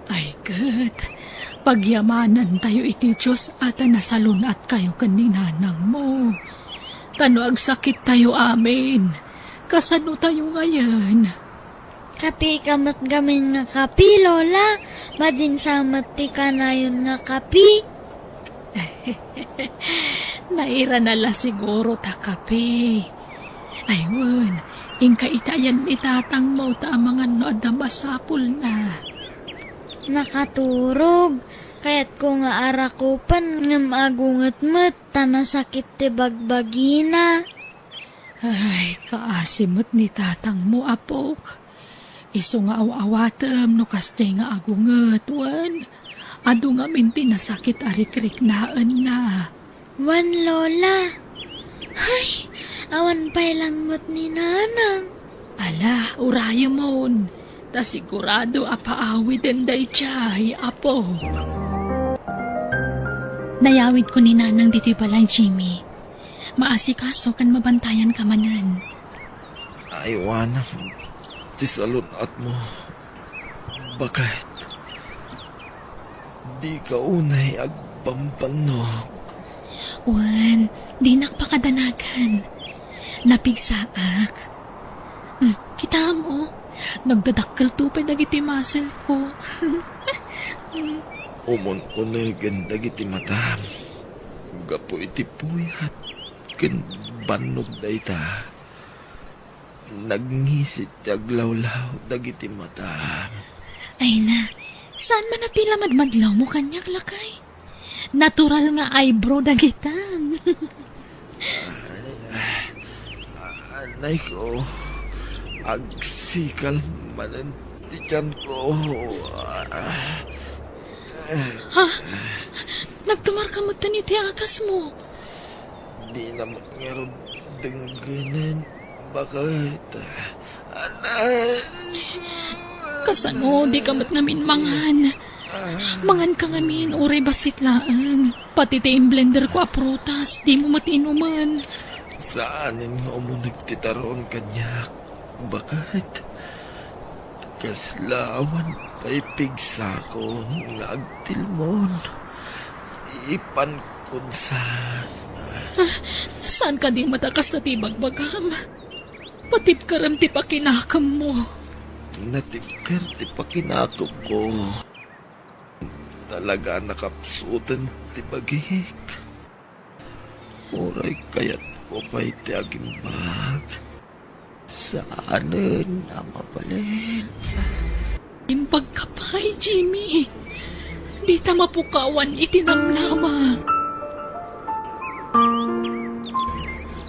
Ay ket, pagyamanantayo iti Dios a ta nasalun-atkayo ken ni nanangmo. Ta no agsakittayo amin, kasanotayo ngayen? Kapi ka met gamin nga kapi, Lola. Madinsa met ti kanayon nga kapi. Nairana la siguro ta kape. Ay wen, inka itayan ni tatangmo ta amangan no adda masapulna. Nakaturog. Kayatko nga arakupen ngem agunget met ta nasakit ti bagbagina. Ay, kaasi met ni tatangmo, apok. Isu nga aw-awatem no kasdiay nga agunget, wen adu ngamin ti nasakit a rikriknaenna. Wen, Lola. Hay, awan pay langmet ni Nanang. Ala, urayemon, ta sigurado a paawiden daydiay, apok. Nayawidko ni Nanang ditoy balay, Jimmy. Maasikaso ken mabantayanka manen. Aywanam ti salun-atmo. Baket, dika unay agbambannog. Wen, dinak pakadanagan. Napigsaak. Hmm, kitaem, o. Nagdadakkelto pay dagiti muscle ko. Umun-unegen dagiti matam. Gapu iti puyat ken bannog dayta. Nagngisit ti aglawlaw dagiti matam. Ay na, saan man a ti la madmadlawmo kaniak, lakay? Natural nga eyebrow dagitan. Anay ko, agsikal manen ti tiyanko. Ha? Nagtumarka met iti agasmo? Dina met ngarud denggenen, baket. Anay. Kasano dika met ngamin mangan? Manganka ngamin, uray bassit laeng. Pati ti inblenderko a prutas, dimo met inumen. Saanen nga umuneg ti taron kaniak, baket. Kasla awan pay pigsakon nga agtilmon. Ipankon sa. Ah, saan kadi met a kasta ti ibagbagam? Patibkerem ti pakinakemmo. Natibker ti pakinakemko. Talaga a nakapsuten ti bagik. Uray kayatko pay ti agimbag, saanen a mabalin. Imbagka pay, Jimmy. Dita mapukawan iti namnama.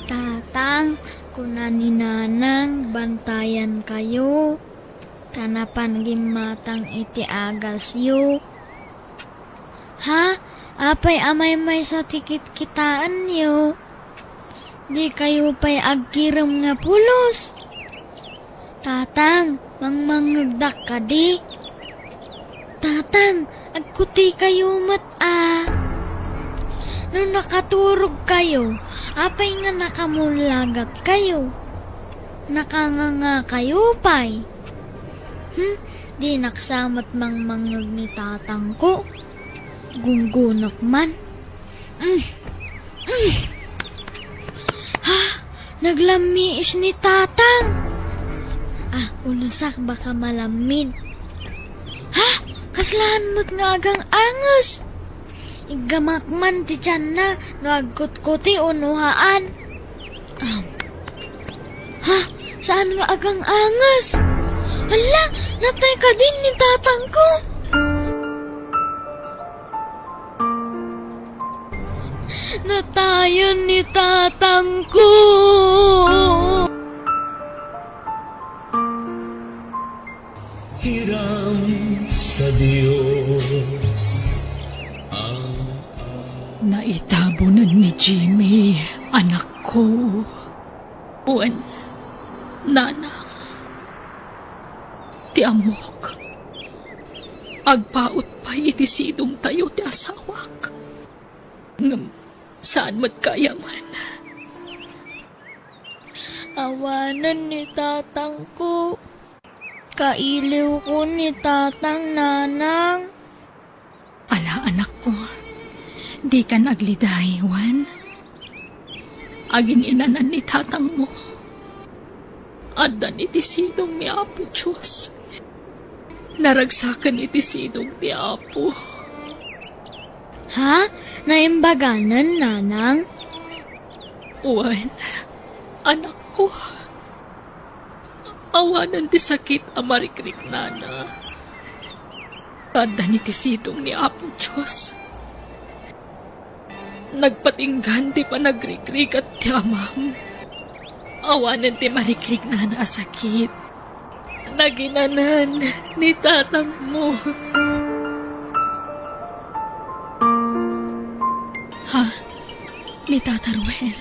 Tatang, kuna ni Nanang, bantayankayo, ta napan gimmatang iti agasyo. Ha? Apay a maymaysa ti kitkitaenyo? Dikayo pay agkirem nga pulos? Tatang, mangmangngegdak kadi? Tatang, agkutikayo met a. No nakaturogkayo, apay nga nakamullagatkayo? Nakangangakayo pay? Hmm, dinak sa met mangmangngeg ni tatangko. Gunggonak man. Mm. Mm. Ha? Naglammiis ni tatang. Ah, ulusak baka malammid. Ha? Kaslaan met nga agang-anges. Iggamak man ti tianna no agkutkuti o nuhaan. Ah. Ha? Saan nga agang-anges? Hala, natay kadin ni tatangko? Natayan ni tatangko. Hiram sa Dios ang Naitabonen ni Jimmy, anakko. Wen, nanang, ti ammok, agpaut pay iti sidongtayo ti asawak. Ngem Saan met kayam. Awanen ni tatangko. Kailiwko ni tatang, nanang. Ala, anakko, dikan agliday, wen. Agin-inanan ni tatangmo. Addan iti sidong ni Apo Dios. Naragsaken iti sidong ti Apo. Ha? Naimbaganen, nanang? Wen, anakko. Awanen ti sakit a marikriknana. Addan iti sidong ni Apo Dios. Nagpatinggan ti panagrikrigat ti amam. Awanen ti marikriknana a sakit. Naginanan ni tatangmo. Ha? Ni Tata Ruel.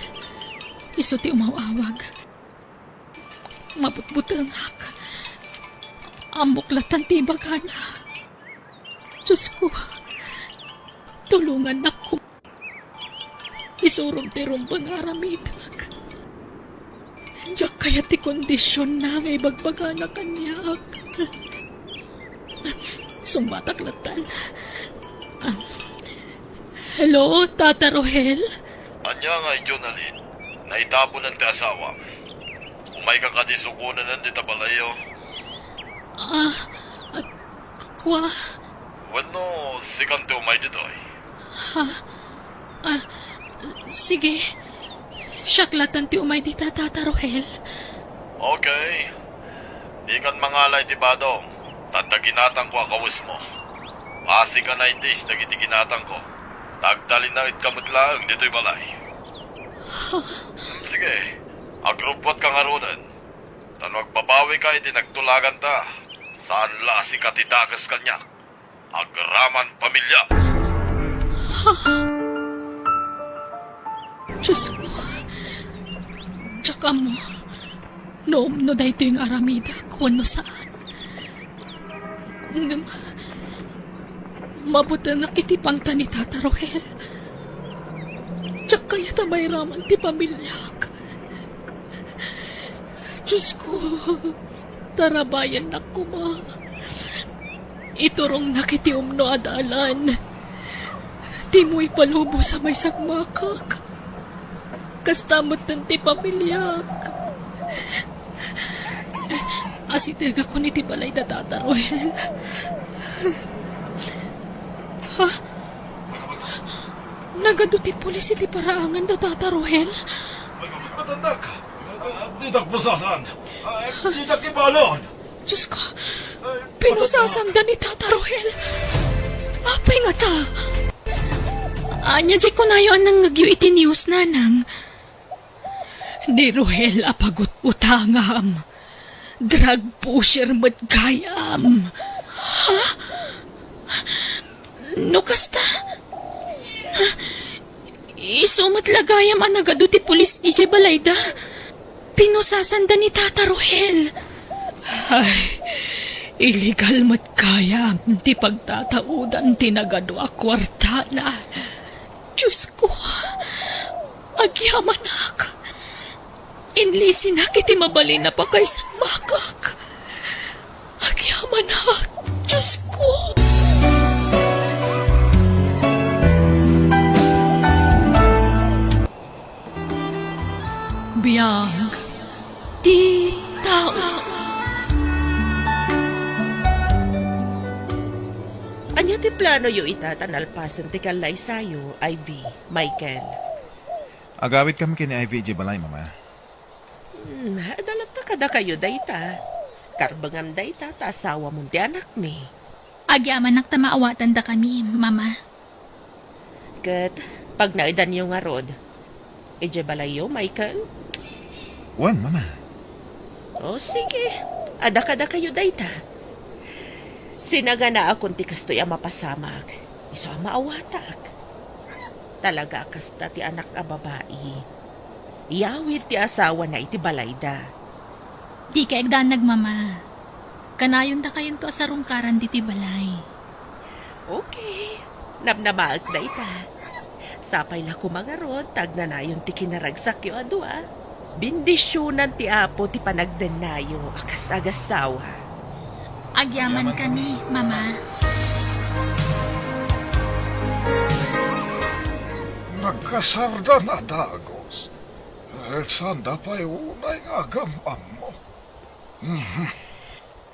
Isu ti umaw-awag. Mabutbutengak. Ammok latta ti ibagana. Diosko, tulongannak koma. Isurom ti rumbeng nga aramidek. Diak kayat ti kondisionna nga ibagbagana kaniak. Sungbatak lattan. Ah. Hello, Tata Rohel? Ania ngay, Jonalyn? Naitaponen ti asawam? Umayka kadi sukonen dita balayyo? Ah, ah, kua? Wenno, sikan ti umay ditoy? Ha? Ah, sige. Siak latta ti umay dita, Tata Rohel. Okay. Dikan mangala iti badom, ta adda ginatangko a kawesmo. Basi nga naitis dagiti ginatangko, ta agtalinaedka met laeng ditoy balay. Sige, agrubbuatka ngaruden. Ta no agbabawika iti nagtulaganta, saan la a sika ti dakes kaniak. Agraman pamilya. Diosko, diak ammo no umno daytoy nga aramidek wenno saan. Ngem, mabutengak iti pangta ni Tata Rohel. Diak kayat a mairaman ti pamiliak. Diosko, tarabayennak koma. Iturongnak iti umno a dalan. Dimo ipalubos a maisagmakak. Kasta metten ti pamiliak. Asitegakon iti balay da Tata Rohel. Ha? Nagadu ti pulis iti paraangan da Tata Rohel? Matandak! Ditak pusasan! Ditak ibalon! Diosko, pinusasanda ni Tata Rohel. Apay ngata? Ania diay kunayo a nangngegyo iti news, nanang? Ni Rohel a pagutbutangam. Drug pusher met gayam. Ha? No kasta, isu met la gayam a nagadu ti pulis idiay balayda. Pinusasanda ni Tata Rohel. Ay, illegal met gayam ti pagtataudan ti nagadu a kuartana. Diosko, agyamanak. Inlisinak iti mabalin a pakaisagmakak. Agyamanak, Diosko! Biag ti tao. Ania ti planoyo ita ta nalpasen ti kallaysayo, Ivy, Michael? Agawidkami ken ni Ivy idiay balay, Mama. Hmm, adda latta kadakayo dayta. Karbengam dayta ta asawamon ti anakmi. Agyamanak ta maawatandakami, Mama. Ket pagnaedanyo ngarud, idiay balayyo, Michael? Wen, Mama. O, sige. Adda kadakayo dayta. Sinaganaakon ti kastoy a mapasamak, isu a maawatak. Talaga a kasta ti anak a babai. Iyawid ti asawana iti balayda. Dika agdanag, Mama. Kanayondakayonto a sarungkaran ditoy balay. Okay. Namnamaek dayta. Sapay la koma ngarud ta agnanayon ti kinaragsakyo a dua. Bendisionan ti Apo ti panagdennayo a kas agassawa. Agyamankami, Mama. Nagkasarda a dagus. Et sanda pay unay nga agam-ammo. Mhm.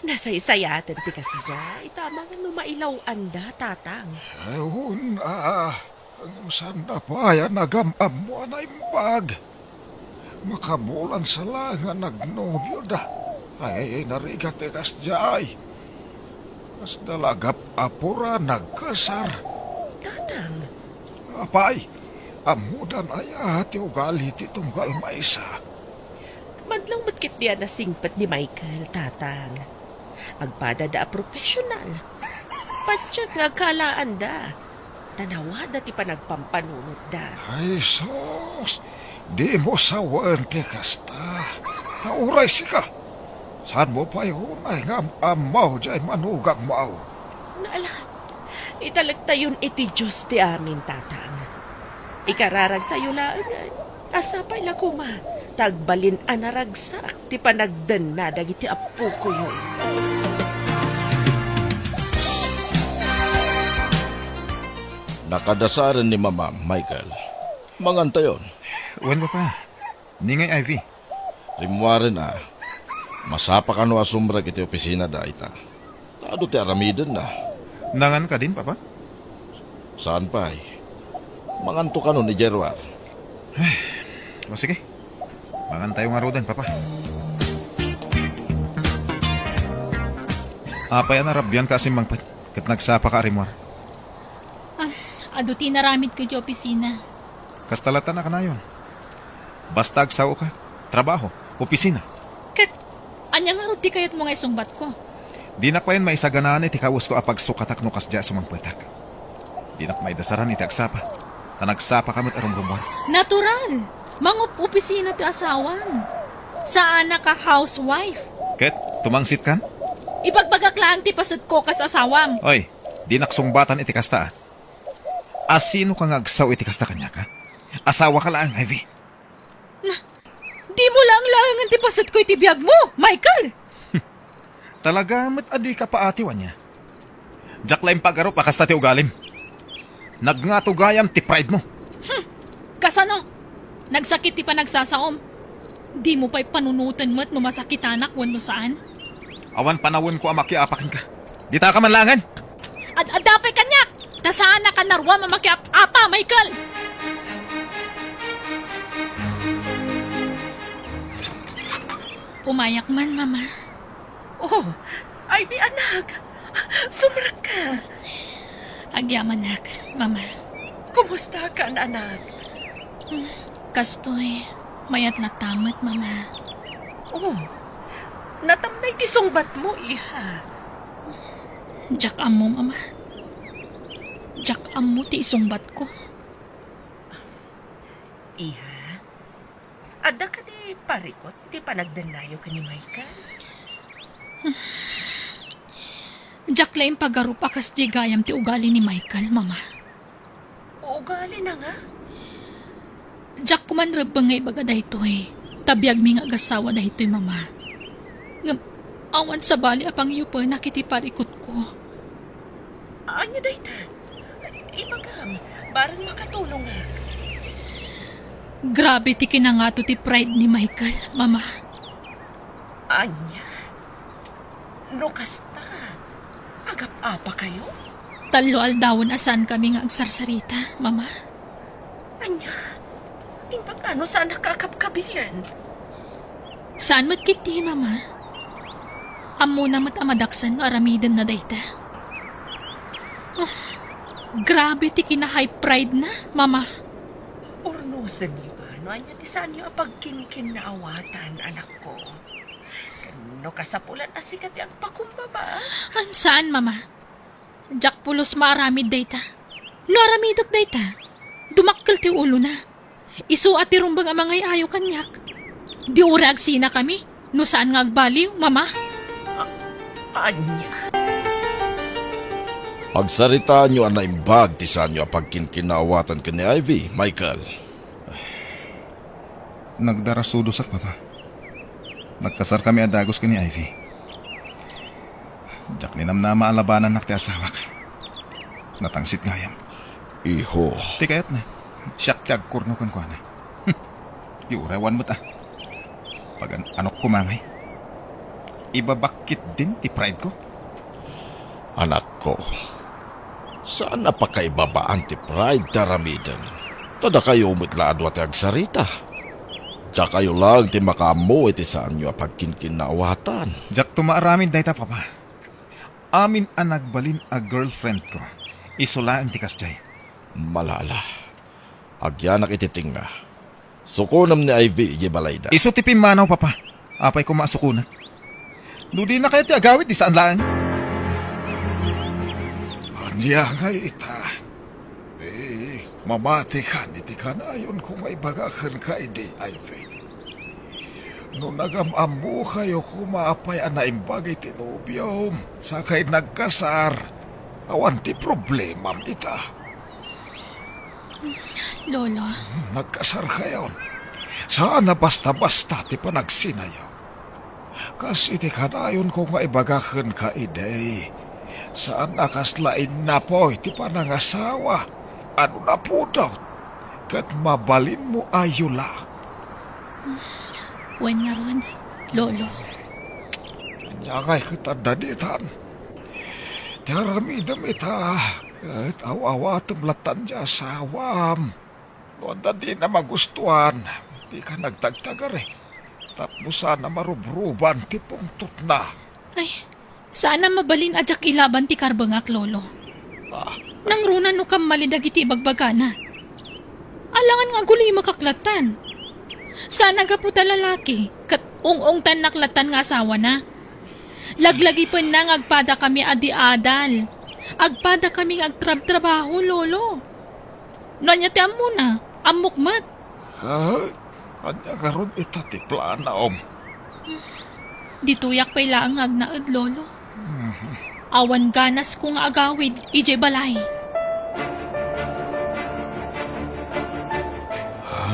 Nasaysayaten ti kasdiay, ita amangan no mailaw-anda, Tatang. Wen a, ngem sanda pay a nagam-ammo a naimbag. Makabulan sa la nga nagnobioda. Ay, narigat ti kasdiay. Kasda la agap-apura nagkasar. Tatang. Apay, ammodan aya ti ugali ti tunggal maysa? Madlaw met ketdi a nasingpet ni Michael, Tatang. Agpadada a professional. Patiek nga agkaalaanda. Tanawada ti panagpampanunotda. Ay, sus! Dimo sawen ti kasta. Nauray sika. Saanmo pay unay nga am-ammo diay manugangmo? Ala, italektayon iti Dios ti amin, Tatang. Ikararagtayo laengen a sapay la koma ta agbalin a naragsak ti panagdenna dagiti appokoyo. Nakadasaren ni Mama, Michael. Mangantayon. Wen, Papa. Ningay, Ivy. Rimmuaren a, masapa kano a sumrek iti opisina dayta. Ta adu ti aramidenna. Nangan kadin, Papa? Saan pay. Manganto kano ni Gerwar. O sige. Mangantayo ngaruden, Papa. Apay a narabianka a simmangpet ket nagsapaka a rimmuar? Ah, adu ti inaramidko iti opisina. Kasta latta a kanayon. Basta agsaoka, trabaho, opisina. Ket ania ngarud ti kayatmo nga isungbatko? Dinak pay maisaganaan iti kawesko a pagsukatak no kasdiay a sumangpetak. Dinak maidasaran iti agsapa, ta nagsapaka met a rumrummuar. Natural! Mangup-opisina ti asawam. Saanak a housewife. Ket tumangsitkan? Ibagbagak laeng ti pasetko kas asawam. Oy, dinak sungbatan iti kasta, a. A sinoka nga agsao iti kasta kaniak, a? Asawaka laeng, Ivy. Na, dimo laeng laengen ti pasetko iti biagmo, Michael! Talaga met a dika paatiw, ania? Diak la impagarup a kasta ti ugalim. Nagngatugayam ti pride mo. Hmm, kasano? Nagsakit ti panagsasaom. Dimo pay panunoten met no masakitanak wenno saan? Awan panawenko a makiapa kenka. Ditaka man laengen! Ad-adda pay kaniak! Ta saanak a naruam a makiap-apa, Michael! Umayak man, Mama. Oh, Ivy, anak. Sumrekka. Agyamanak, Mama. Kumustakan, anak? Hmm, kastoy, mayat latta met, Mama. Oh, natamnay ti sungbatmo, iha. Diak ammo, Mama. Diak ammo ti isungbatko. Iha, adda kadi parikut iti panagdennayo ken ni Michael? Diak la impagarup a kasdiay gayam ti ugali ni Michael, Mama. Ugalina nga? Diak koma rebbeng nga ibaga daytoy, ta biagmi nga agassawa daytoy, Mama. Ngem awan sabali a pangyupenak iti parikutko. Ania dayta? Ibagam, bareng makatulongak. Grabe ti kinangato ti pride ni Michael, Mama. Ania? No kasta, agap-apakayo? Tallo aldawen a saankami nga agsarsarita, Mama. Ania? Imbag no saanak a kapkabilen? Saan met ketdi, Mama. Ammona met a madaksan no aramidenna dayta. Oh, grabe ti kina-high pride na, Mama. Urnosenyo a no ania ti saanyo a pagkinkinnaawatan, anakko. Ken no kasapulan a sika ti agpakumbaba. Am, saan, Mama. Diak pulos maaramid dayta. No aramidek dayta, dumakkel ti ulona. Isu a ti rumbeng a mangay-ayo kaniak. Di uray agsinakami, no saan nga agbaliw, Mama. A-, ania? Agsaritaanyo a naimbag ti saanyo a pagkinkinnaawatan ken ni Ivy, Michael. Nagdarasudosak, Papa. Nagkasarkami a dagus ken ni Ivy. Diak ninamnama a labanannak ti asawak. Natangsit gayam. Iho. Ti kayatna, siak ti agkurno kenkuana. Ti uray awan met a. Pagan-anok koma ngay. Ibabak ketdin ti pride ko. Anakko, saan a pakaibabaan ti pride ti aramiden. Ta dakayo met la a dua ti agsarita. Dakayo laeng ti makaammo iti saanyo a pagkinkinnaawatan. Diakto maaramid dayta, Papa. Amin a nagbalin a girlfriend ko, isu laeng ti kasdiay. Malala. Agyanak iti tengnga. Sukonem ni Ivy idiay balayda. Isu ti pimmanaw, Papa. Apay koma a sukonek? No dina kayat ti agawid, di saan laeng. Ania ngay ita? Eh, mamatikan iti kanayonko nga ibaga kenka idi, Ivy. No nagam-ammokayo koma apay a naimbag iti nobiom, sakay nagkasar, awan ti problemam ita. Lolo. Nagkasarkayon. Saan a basta-basta ti panagsinayo. Kas iti kanayonko nga ibaga kenka idi, saan a kasla innapoy ti panangasawa a no napudot ket mabalinmo a yula. Wen ngarud, Lolo. Ania ngay ket adda ditan? Ti aramidem ita, ket aw-awatem lattan ti asawam. No adda dina magustuan, dika nagtagtagari. Tapno saan a marubruban ti pungtotna. Ay, saan a mabalin a diak ilaban ti karbengak, Lolo. Ah. Nangruna no kammali dagiti ibagbagana. Alangan nga agulimekak lattan. Saan a gapu ta lalaki, ket ung-ungtannak lattan nga asawana. Laglagipenna nga agpadakami a di adal. Agpadakami nga agtrabtrabaho, Lolo. No ania ti ammona, ammok met. Ket ania ngarud ita ti planom? Ditoyak pay laeng nga agnaed, Lolo. Mhm. Awan ganasko nga agawid idiay balay.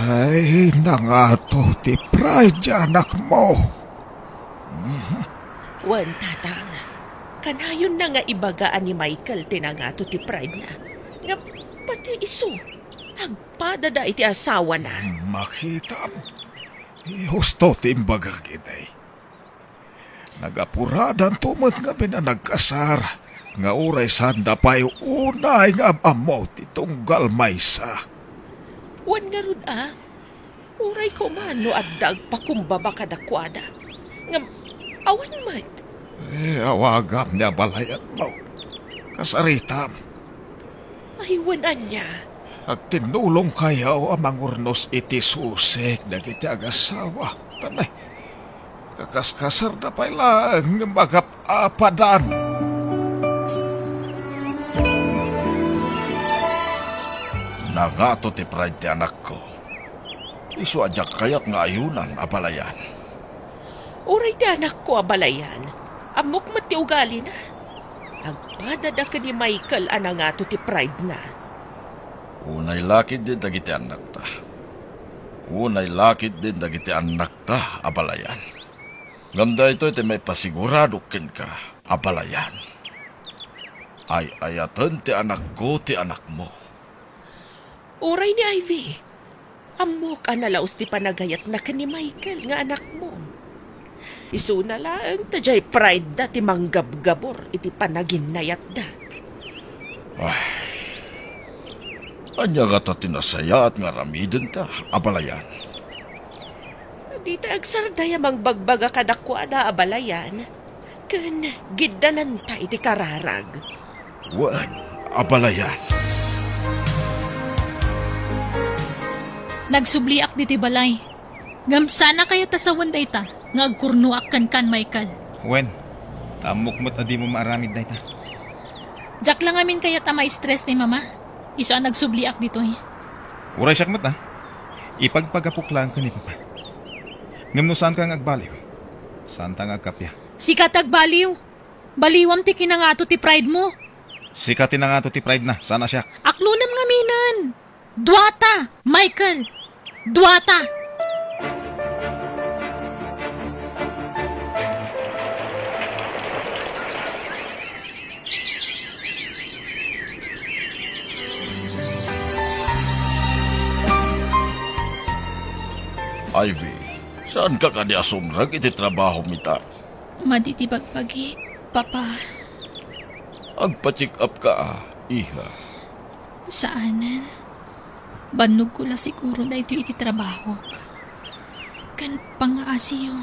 Ay, nangato ti pride ti anakmo. Mhm. Wen, Tatang, kanayonna nga ibaga a ni Michael ti nangato ti pride na. Nga pati isu, agpadada iti asawana. Makitam, husto ti imbagak idi. Nagapuradanto met ngamin a nagkasar, nga uray saanda pay unay nga am-ammo ti tunggal maysa. Wen ngarud a, uray koma no adda agpakumbaba kadakuada. Ngem, awan met. Eh, awagam ni abalayanmo. Kasaritam. Ay, wen ania? Agtinnulongkayo a mangurnos iti susik dagiti agasawa. Tanay, kakaskasarda pay laeng nga magap-apadan. Nangato ti pride ti anakko. Isu a diak kayat nga ayunan, abalayan. Uray ti anakko, abalayan, ammok met ti ugalina. Agpadada ken ni Michael a nangato ti pride na. Unay la ketdi dagiti annakta. Unay la ketdi dagiti annakta, abalayan. Ngem daytoy ti maipasigurado kenka, abalayan. Ay-ayaten ti anakko ti anakmo. Uray ni Ivy, ammok a nalaus ti panagayatna ken ni Michael nga anakmo. Isuna laeng ta diay pride da ti manggabgabur iti panaginnayatda. Ay, ania ngata ti nasayaat nga aramidenta, abalayan? Dita agsarday a mangbagbaga kadakuada, abalayan. Ken giddananta iti kararag. Wen, abalayan. Nagsubliak ditoy balay. Ngem saan a kayat a sawen dayta nga agkurnoak kenkan, Michael. Wen, ta ammok met a dimo maaramid dayta. Diak la ngamin kayat a ma-stress ni Mama. Isu a nagsubliak ditoy. Uray siak met, a. Ipagpagapok laeng ken ni Papa. Ngem no saanka nga agbaliw, saanta nga agkappia. Sika ti agbaliw. Baliwam ti kinangato ti pride mo. Sika ti nangato ti pride na, saan a siak. Aklonem ngaminen! Duata, Michael! Duata! Ivy, saanka kadi a sumrek iti trabahom ita? Madi ti bagbagik, Papa. Agpa-check up ka, a, iha. Saanen. Bannogko la siguro daytoy iti trabahok. Ken pangngaasiyo,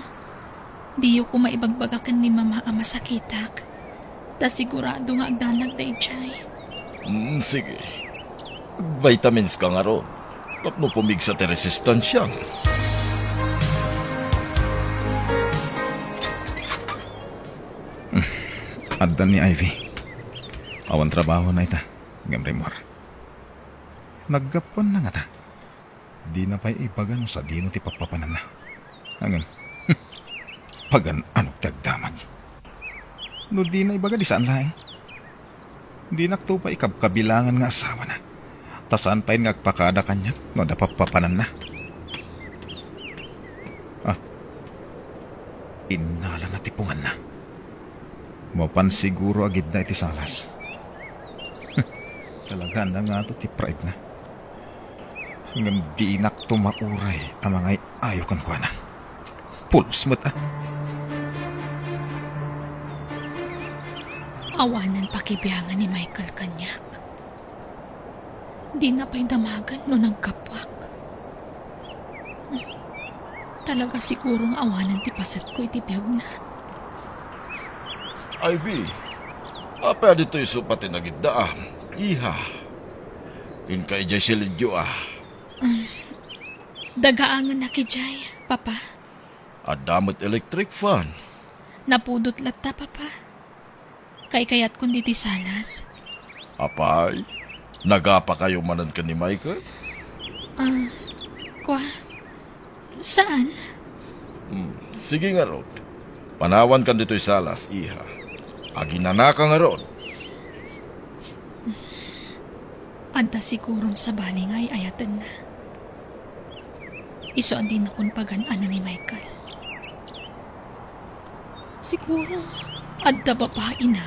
diyo koma ibagbaga ken ni Mama a masakitak. Ta sigurado nga agdanag daydiay. Mm, sige. Vitamins ka ngarud. Tapno pumigsa ti resistansiam. Hmm. Adda ni Ivy. Awan trabahona ita. Ngem rimmuar. Naggapuanna ngata. Dina pay ibaga no sadino ti pappapananna. Ngem, pagan-anok ti agdamag. No dina ibaga, di saan laeng. Dinakto pay ikabkabilangan nga asawana. Ta saan pay nga agpakada kaniak no adda pappapananna. Ah, innalana ti punganna. Mapan siguro a gidna iti salas. Talaga, ania ngato ti pride na. Ngem dinakto mauray a mangay-ayo kenkuana. Pulos met a. Awanen pakibiangan ni Michael kaniak. Dina pay damagen no naggapuak. Talaga siguro nga awanen ti pasetko iti biagna. Ivy, apay a ditoy sofa ti nagiddaam, iha? Inka idiay silidyo, a. Dagaangennak idiay, Papa. Adda met electric fan. Napudot latta, Papa. Kaykayatkon ditoy salas. Apay, nagapakayo manen ken ni Michael? Ah, kua, saan? Hmm, sige ngarud. Panawankan ditoy salas, iha. Aginanaka ngarud. Adda siguron sabali nga ay-ayatenna. Isu a dinakon pagan-ano ni Michael. Siguro, adda babaina.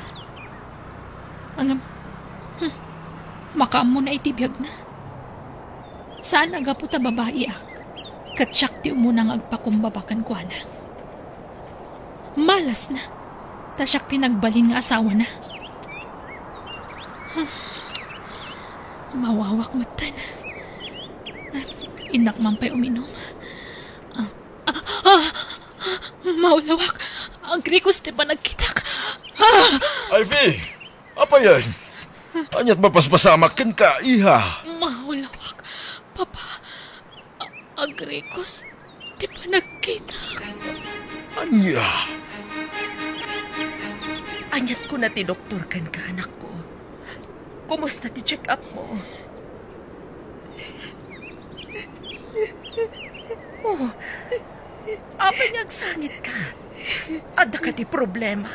Ngem, hmm, makaammona iti biagna. Saan a gapu ta babaiak, ket siak ti umuna nga agpakumbaba kenkuana. Malasna, ta siak ti nagbalin nga asawana. Hmm. Mawawak metten. Innak man pay uminom. Ah, ah, ah, maulawak. Agrikos ti panagkitak. Ah! Ivy! Apayen? Ania't mapaspasamak kenka, iha? Maulawak. Papa, a-, agrikos ti panagkitak. Ania? Ania't kuna ti doktor kenka, anakko? Kumusta ti check-up mo? Oh, apay nga agsangitka? Adda kadi problema?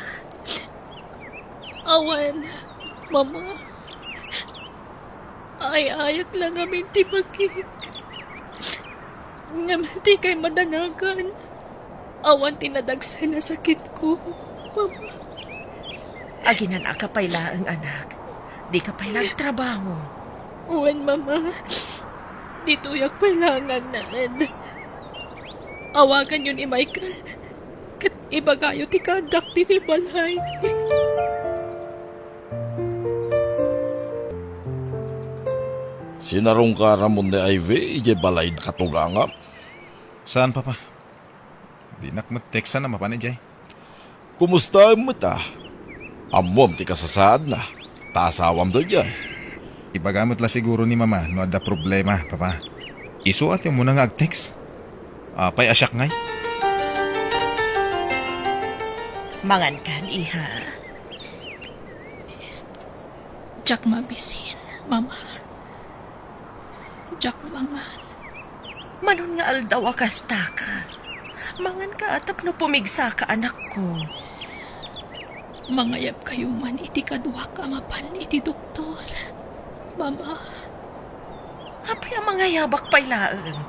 Awan, Mama. Ay-ayak la ngamin ti bagik. Ngem dikay madanagan. Awan ti nadagsen a sakitko, Mama. Aginanaka pay laeng, anak. Dika pay la agtrabaho. Wen, Mama. Ditoyak pay laeng nga agnaed. Awaganyo ni Michael. Ket ibagayo ti kaaddak ditoy balay. Sinarongka ramon ni Ivy idiay balay a katugangam? Saan, Papa. Dinak met teksan a mapan idiay. Kumustaem met a? Ammom ti kasasaadna, ta asawam daydiay. Ibaga met la siguro ni Mama no adda problema, Papa. Isu a ti umuna nga agtext. Apay a siak ngay? Mangankan, iha. Diak mabisin, Mama. Diak mangan. Manon nga aldaw a kastaka? Manganka tapno pumigsaka, anakko. Mangayabkayo man iti kaduak a mapan iti doktor, Mama. Apay a mangayabak pay laeng?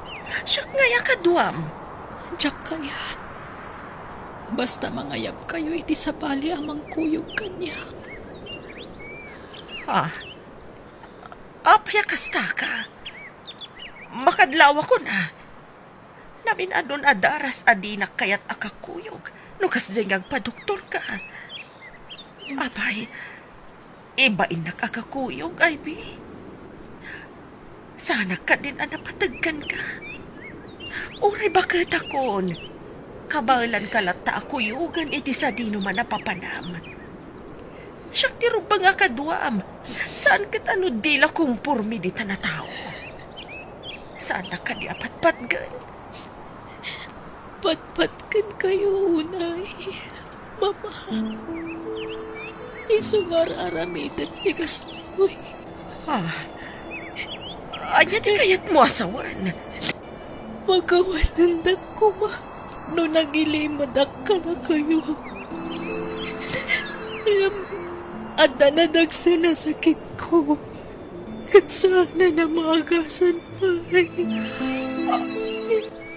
Siak ngay a kaduam. Diak kayat. Basta mangayabkayo iti sabali a mangkuyog kaniak. Ah, apay a kastaka? Makadlawakon a. Namin-adun a daras a dinak kayat a kakuyog no kasdiay nga agpadoktorka. Apay, ibainnak a kakuyog, Ivy. Saanak kadin a napateg kenka. Uray baketakon, kabaelanka latta a kuyogan iti sadino man a papanam. Siak ti rumbeng a kaduam. Saan ket a no dila kumporme ditan a tao. Saannak kadi a patpatgen? Patpatgenkayo unay, Mama. Isu nga ar-aramidek ti kastoy. Ah, ania ti kayatmo a sawen? Pakawanendak koma no nagilimedak kadakayo. Ngem adda nadagsen a sakitko, ket saanen a maagasan pay.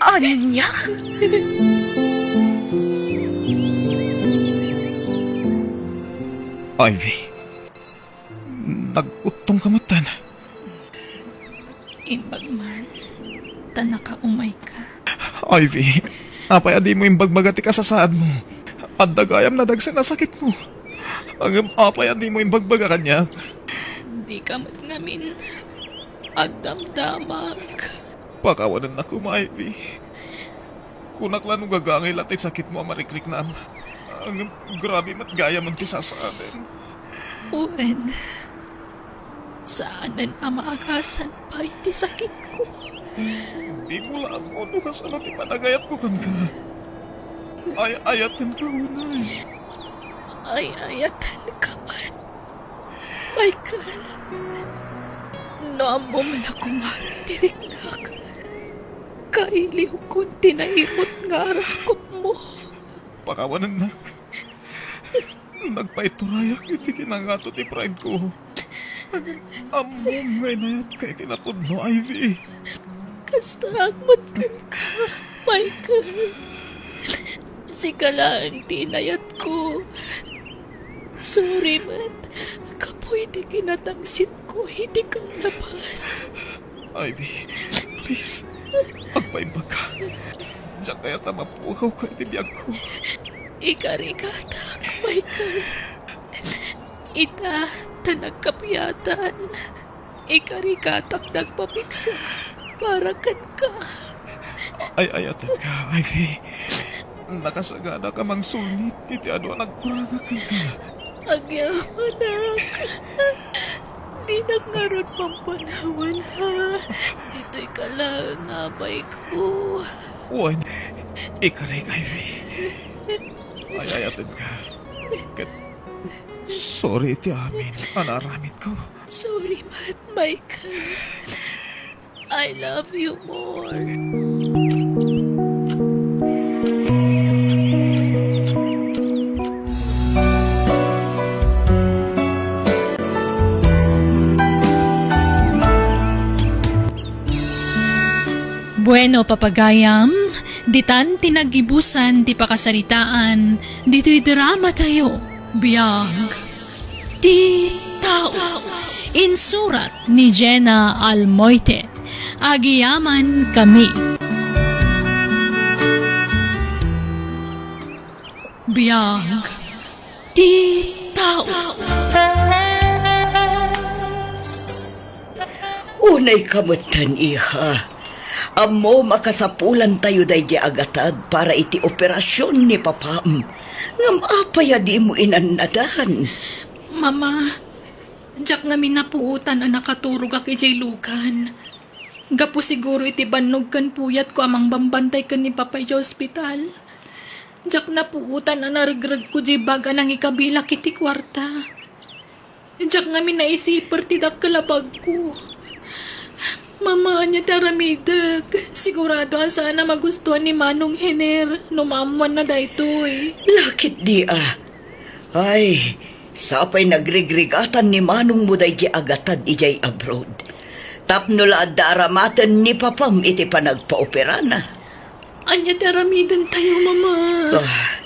Ania? Ivy, nagkuttongka metten. Imbag man, ta nakaumayka. Ivy, apay a dimo imbagbaga ti kasasaadmo? Adda gayam nadagsen a sakitmo. Ngem apay a dimo imbagbaga kaniak? Dika met ngamin agdamdamag. Pakawanennak koma, Ivy. Kunak la no gagangay la ti sakitmo a marikriknam. Ngem grabe met gayamen ti sasaaden. Wen, saanen a maagasan pay ti sakitko. Dimo la ammo no kasano ti panagayatko kenka. Ay-ayatenka unay. Ay-ayatenka met. Michael, no ammom la koma ti riknak, kailiwkon ti nairut nga arakupmo. Pakawanennak. Nagpaiturayak iti kinangato ti pride ko. Ammom nga inayatka iti napudno, Ivy. Kastaak met kenka, Michael. Sika laeng ti inayatko. Sorry met gapu iti kinatangsitko iti kallabas. Ivy, please, agpaimbagka. Diak kayat a mapukawka iti biagko. Ikarigatak, Michael. Ita, ta nagkapiatan. Ikarigatak ti agpapigsa para kenka. Ay-ayatenka, Ivy. Nakasaganak a mangsulnit iti adu a nagkuraga kenka. Agyamanak. Dinak ngarud pampanawan, ha? Ditoyka laeng, abayko. Wen, ikarik, Ivy. Ay-ayatenka. Ket sorry iti amin a naaramidko. Sorry met, Michael. I love you more. Bueno, papagayam, ditan ti nagibusan ti pakasaritaan ditoy dramatayo, Biag ti Tao. Insurat ni Jenna Almoite. Agyamankami. Biag ti Tao. Unayka metten, iha. Ammom a kasapulantayo daydi agatad para iti operasion ni papam. Ngem apay a dimo inannadan? Mama, diak ngamin napuotan a nakaturogak idiay lugan. Gapu siguro iti bannog ken puyatko a mangbambantay ken ni Papa idiay ospital. Diak napuotan a naregregko diay bag a nangikabilak iti kuarta. Diak ngamin naisiper ti dakkel a bagko. Mama, ania ti aramidek? Sigurado a saan a magustuan ni Manong Hener no maammuanna daytoy. Lakit di a. Ay, sapay nagrigrigatan ni manongmo daydi agatad idiay abroad. Tapno la adda aramaten ni papam iti panagpaoperana. Ania ti aramidentayo, Mama? Ah,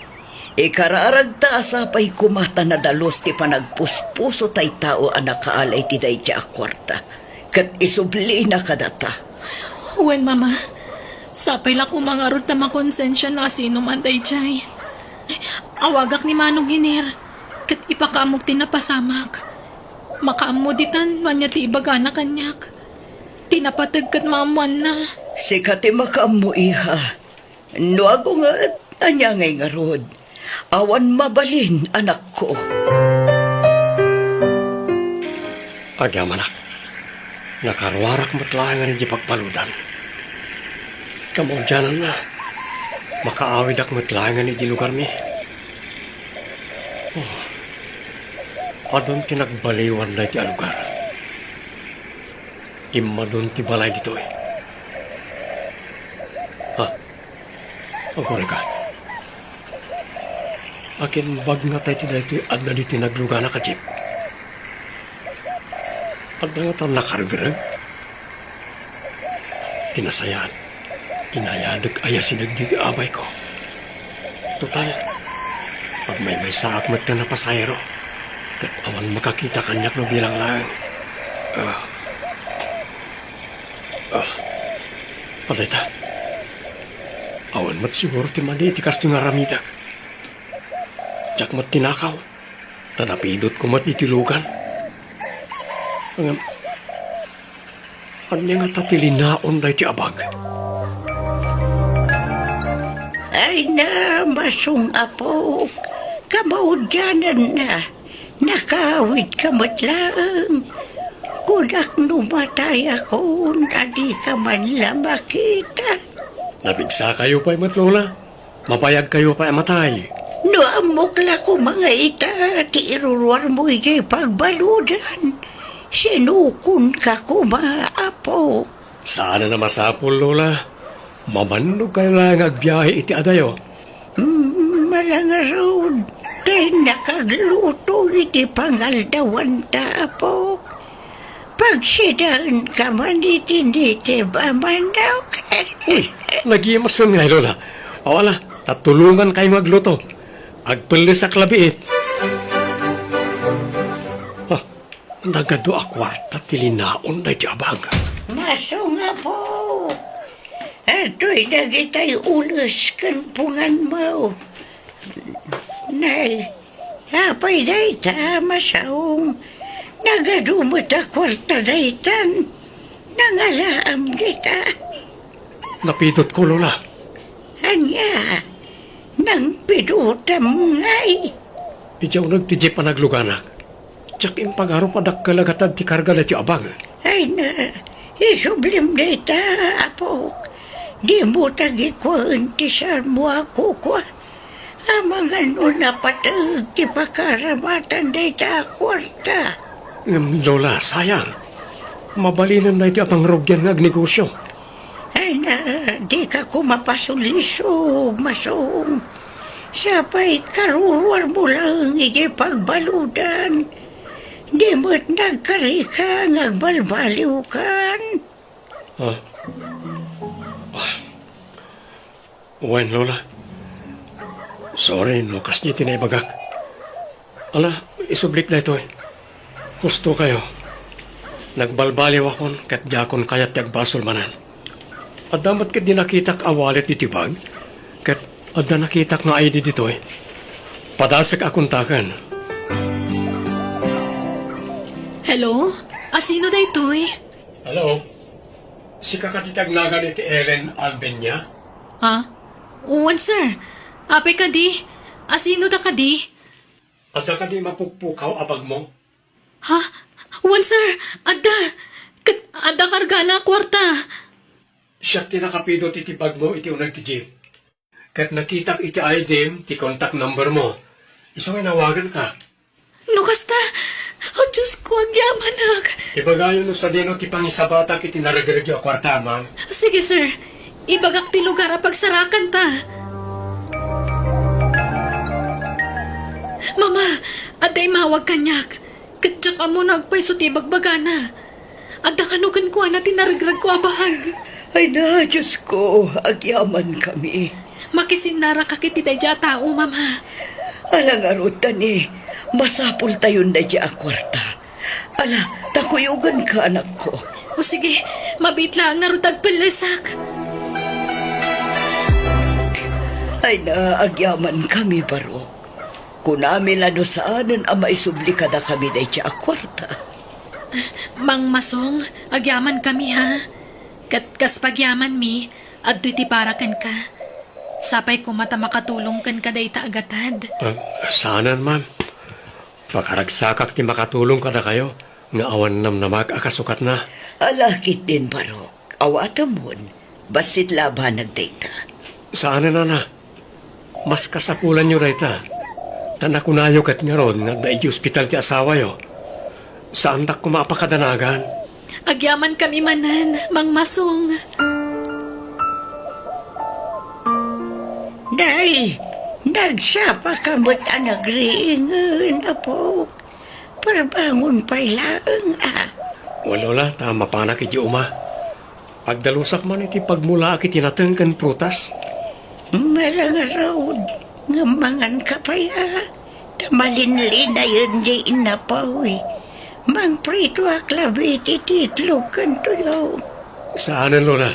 ikararagta a sapay koma ta nadalus ti panagpuspuso tay tao a nakaalay ti daydi a kuarta, ket isublina kadata. Wen, Mama. Sapay la koma ngarud ta makonsensia no asino man daydiay. Awagak ni Manong Hiner, ket ipakaammok ti napasamak. Makaammo ditan no ania ti ibagana kaniak. Ti napateg ket maammoanna. Sika ti makaammo, iha. No agunget, ania ngay ngarud? Awan mabalin, anakko. Agyamanak, nakaruarak met laengen iti pagbaludan. Kamaudiananna, makaawidak met laengen iti lugarmi. Oh, adun ti nagbaliwan daytoy a lugar. Immadun ti balay ditoy. Ha? Agurayka. Akin bag nga tay ti daytoy adda ditoy naglugana ka jeep. Adda nga tan nakargreg. Ti nasayaat, inayadek a yasideg ditoy abayko. Total, agmaymaysaak met nga napasahero, ket awan makakita kaniak no bilang laeng. Ah. Ah. Patay ta. Awan met siguro ti madi iti kastoy nga aramidek. Diak met tinakaw, ta napidotko met iti lugan. Ngem, ania ngata ti linaon daytoy a bag? Ay na, masong apok, kamaudiananna. Nakaawidka met laeng. Kunak no matayakon a dika man la makita. Napigsakayo pay met, Lola. Mabayagkayo pay a matay. No ammok la koma nga ita ti iruruarmo idiay pagbaludan, sinukonka koma, apo. Saan a masapul, Lola. Mabannogkayo laeng nga agbiahe iti adayo. Mm, malangarud, tay nakagluto iti pangaldawanta, apo. Pagsidaenka man iti nitib a manok. Uy, nagimasen ngay, Lola. O, ala, ta tulongankayo nga agluto. Agpellesak labiit. Ah, nagadu a kuarta ti linaon daytoy a bag. Masong, apo. Adtoy dagitay ules ken punganmo. Nay, apay dayta, masong? Nagadu met a kuarta daytan. Nangalaam dita. Napidotko, Lola. Ania? Nangpidotam ngay? Idiay uneg ti jeep a nagluganak. Diak impagarup a dakkel a gatad ti karga daytoy a bag. Ay na, isublim dayta, apok. Dimo tagikuaen ti saanmo a kukua. Amangan no napateg ti pakaramatan dayta a kuarta. Ngem, Lola, sayang. Mabalinen daytoy a pangrugian nga agnegosio. Ay na, dika koma pasulisog, masong. Sapay karuruarmo laeng idiay pagbaludan. Di met nagkarika nga agbalbaliwkan. Ah. Ah. Wen, Lola. Sorry no kasdi ti naibagak. Ala, isublik daytoy. Husto kayo. Nagbalbaliwakon ket diakon kayat ti agbasol manen. Adda met ketdi nakitak a wallet iti bag, ket adda nakitak nga I D ditoy. Padasek a kontaken. Hello? Asino daytoy? Hello? Sika kadi ti agnagan iti Ellen Albenia? Ha? Wen, sir. Apay kadi? Asino da kadi? Adda kadi mapukpukaw a bagmo? Ha? Wen, sir. Adda. Ket adda kargana a kuarta. Siak ti nakapidot iti bagmo iti uneg ti jeep. Ket nakitak iti I D-m ti contact number mo. Isu nga inawaganka. No kasta, oh, Diyos ko, agyamanak. Ibagayo no sadino ti pangisabatak iti naregregyo a kuarta, ma'am. Sige, sir. Ibagak ti lugar a pagsarakanta. Mama, adda immawag kaniak. Ket diak ammo no agpayso ti ibagbagana. Adda kano kenkuana ti naregregko a bag. Ay na, Diosko, agyamankami. Makisinnarak iti daydiay a tao, Mama. Ala ngarud, Tani, masapultayon daydiay a kuarta. Ala, ta kuyoganka, anakko. O sige, mabiit laeng ngarud ta agpellesak. Ay na, agyamankami, Barok. Kunami la no saanen a maisubli kadakami daydiay a kuarta. Mang Masong, agyamankami, ha? Ket kas pagyamanmi, adtoy ti para kenka. Sapay koma ta makatulong kenka dayta a gatad. Ah, saanen, ma'am. Pakaragsakak ti makatulong kadakayo nga awan namnamaak a kasukatna. Ala ketdin, Barok. Awatemon, bassit la a banag dayta. Saanen, nana. Mas kasapulanyo dayta. Ta nakunayo ket ngarud nga adda idiay ospital ti asawayo. Saandak koma a pakadanagan. Agyamankami manen, Mang Masong. Nay, nagsapaka met a nagriingen, apo. Parbangon pay laeng, a. Wen, Lola, ta mapanak idiay uma. Agdalusak man iti pagmulaak iti nateng ken prutas. Ala ngarud, ngem manganka pay, a. Ta malinlinayen diay innapaw. Mangpritoak labi iti itlog ken tuyo. Saanen, Lola.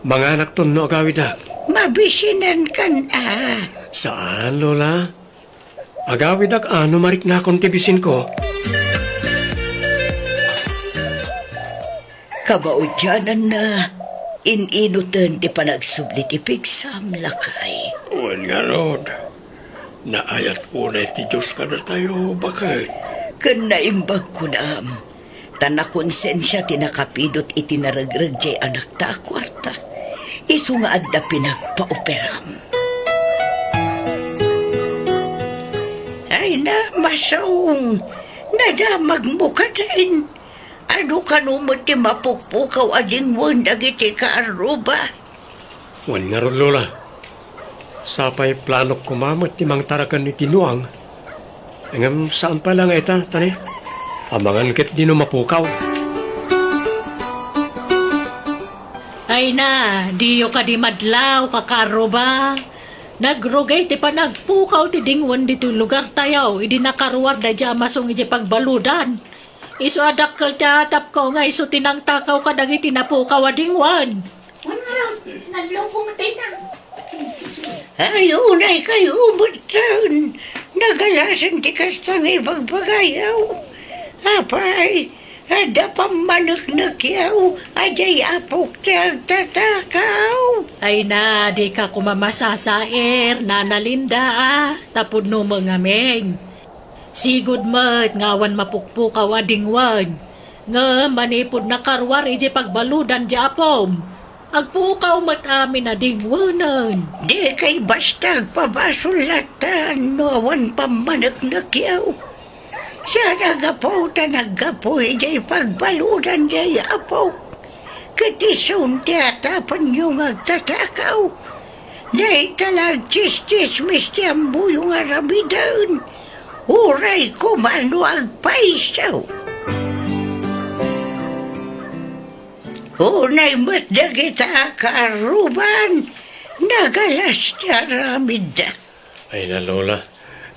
Manganakton no agawidak. Mabisinankan, a. Saan, Lola. Agawidak a no mariknakon ti bisinko. Kabauddiananna, in-inuten ti panagsubli ti pigsam, lakay. Wen ngarud, naayat unay ti Dios kadatayo, baket. Ken naimbag kunam, ta nakonsensia ti nakapidut iti naregreg diay anakta a kuarta. Isu nga adda pinagpaoperam. Ay na, Masong, nadamagmo kadin. Adu kano met ti mapukpukaw a dingwen dagiti kaarruba? Wen ngarud, Lola. Sapay planok koma met ti mangtaraken iti nuang. Ngem saan pay la nga ita, Tani. Amangan ketdi no mapukaw. Ay na, diyo kadi madlaw, kakaarruba. Nagrugay ti panagpukaw ti dingwen ditoy lugartayo idi nakaruar daydiay a Masong idiay pagbaludan. Isu a dakkel ti atapko nga isu ti nangtakaw kadagiti napukaw a dingwen. Wen ngarud, nadlawko met dayta. Ay, unay kayo metten. Nagalasen ti kasta nga ibagbagayo. Apay, adda pammaneknekyo a diay apok ti agtatakaw. Ay na, dika koma masasair, Nana Linda, a, ta pudno met ngamin. Sigud met nga awan mapukpukaw a dingwen, ngem manipud nakaruar idiay pagbaludan ti apom, agpukaw met amin a dingwenen. Dikay basta agpabasol latta no awan pammaneknekyo. Saan a gapu ta naggapu idiay pagbaludan diay apok. Ket isun ti atapenyo nga agtatakaw. Dayta la agtsistsismis ti ammoyo nga aramiden. Uray koma no agpayso. Unay met dagita a kaarruban, nagalas ti aramidda. Ay na, Lola,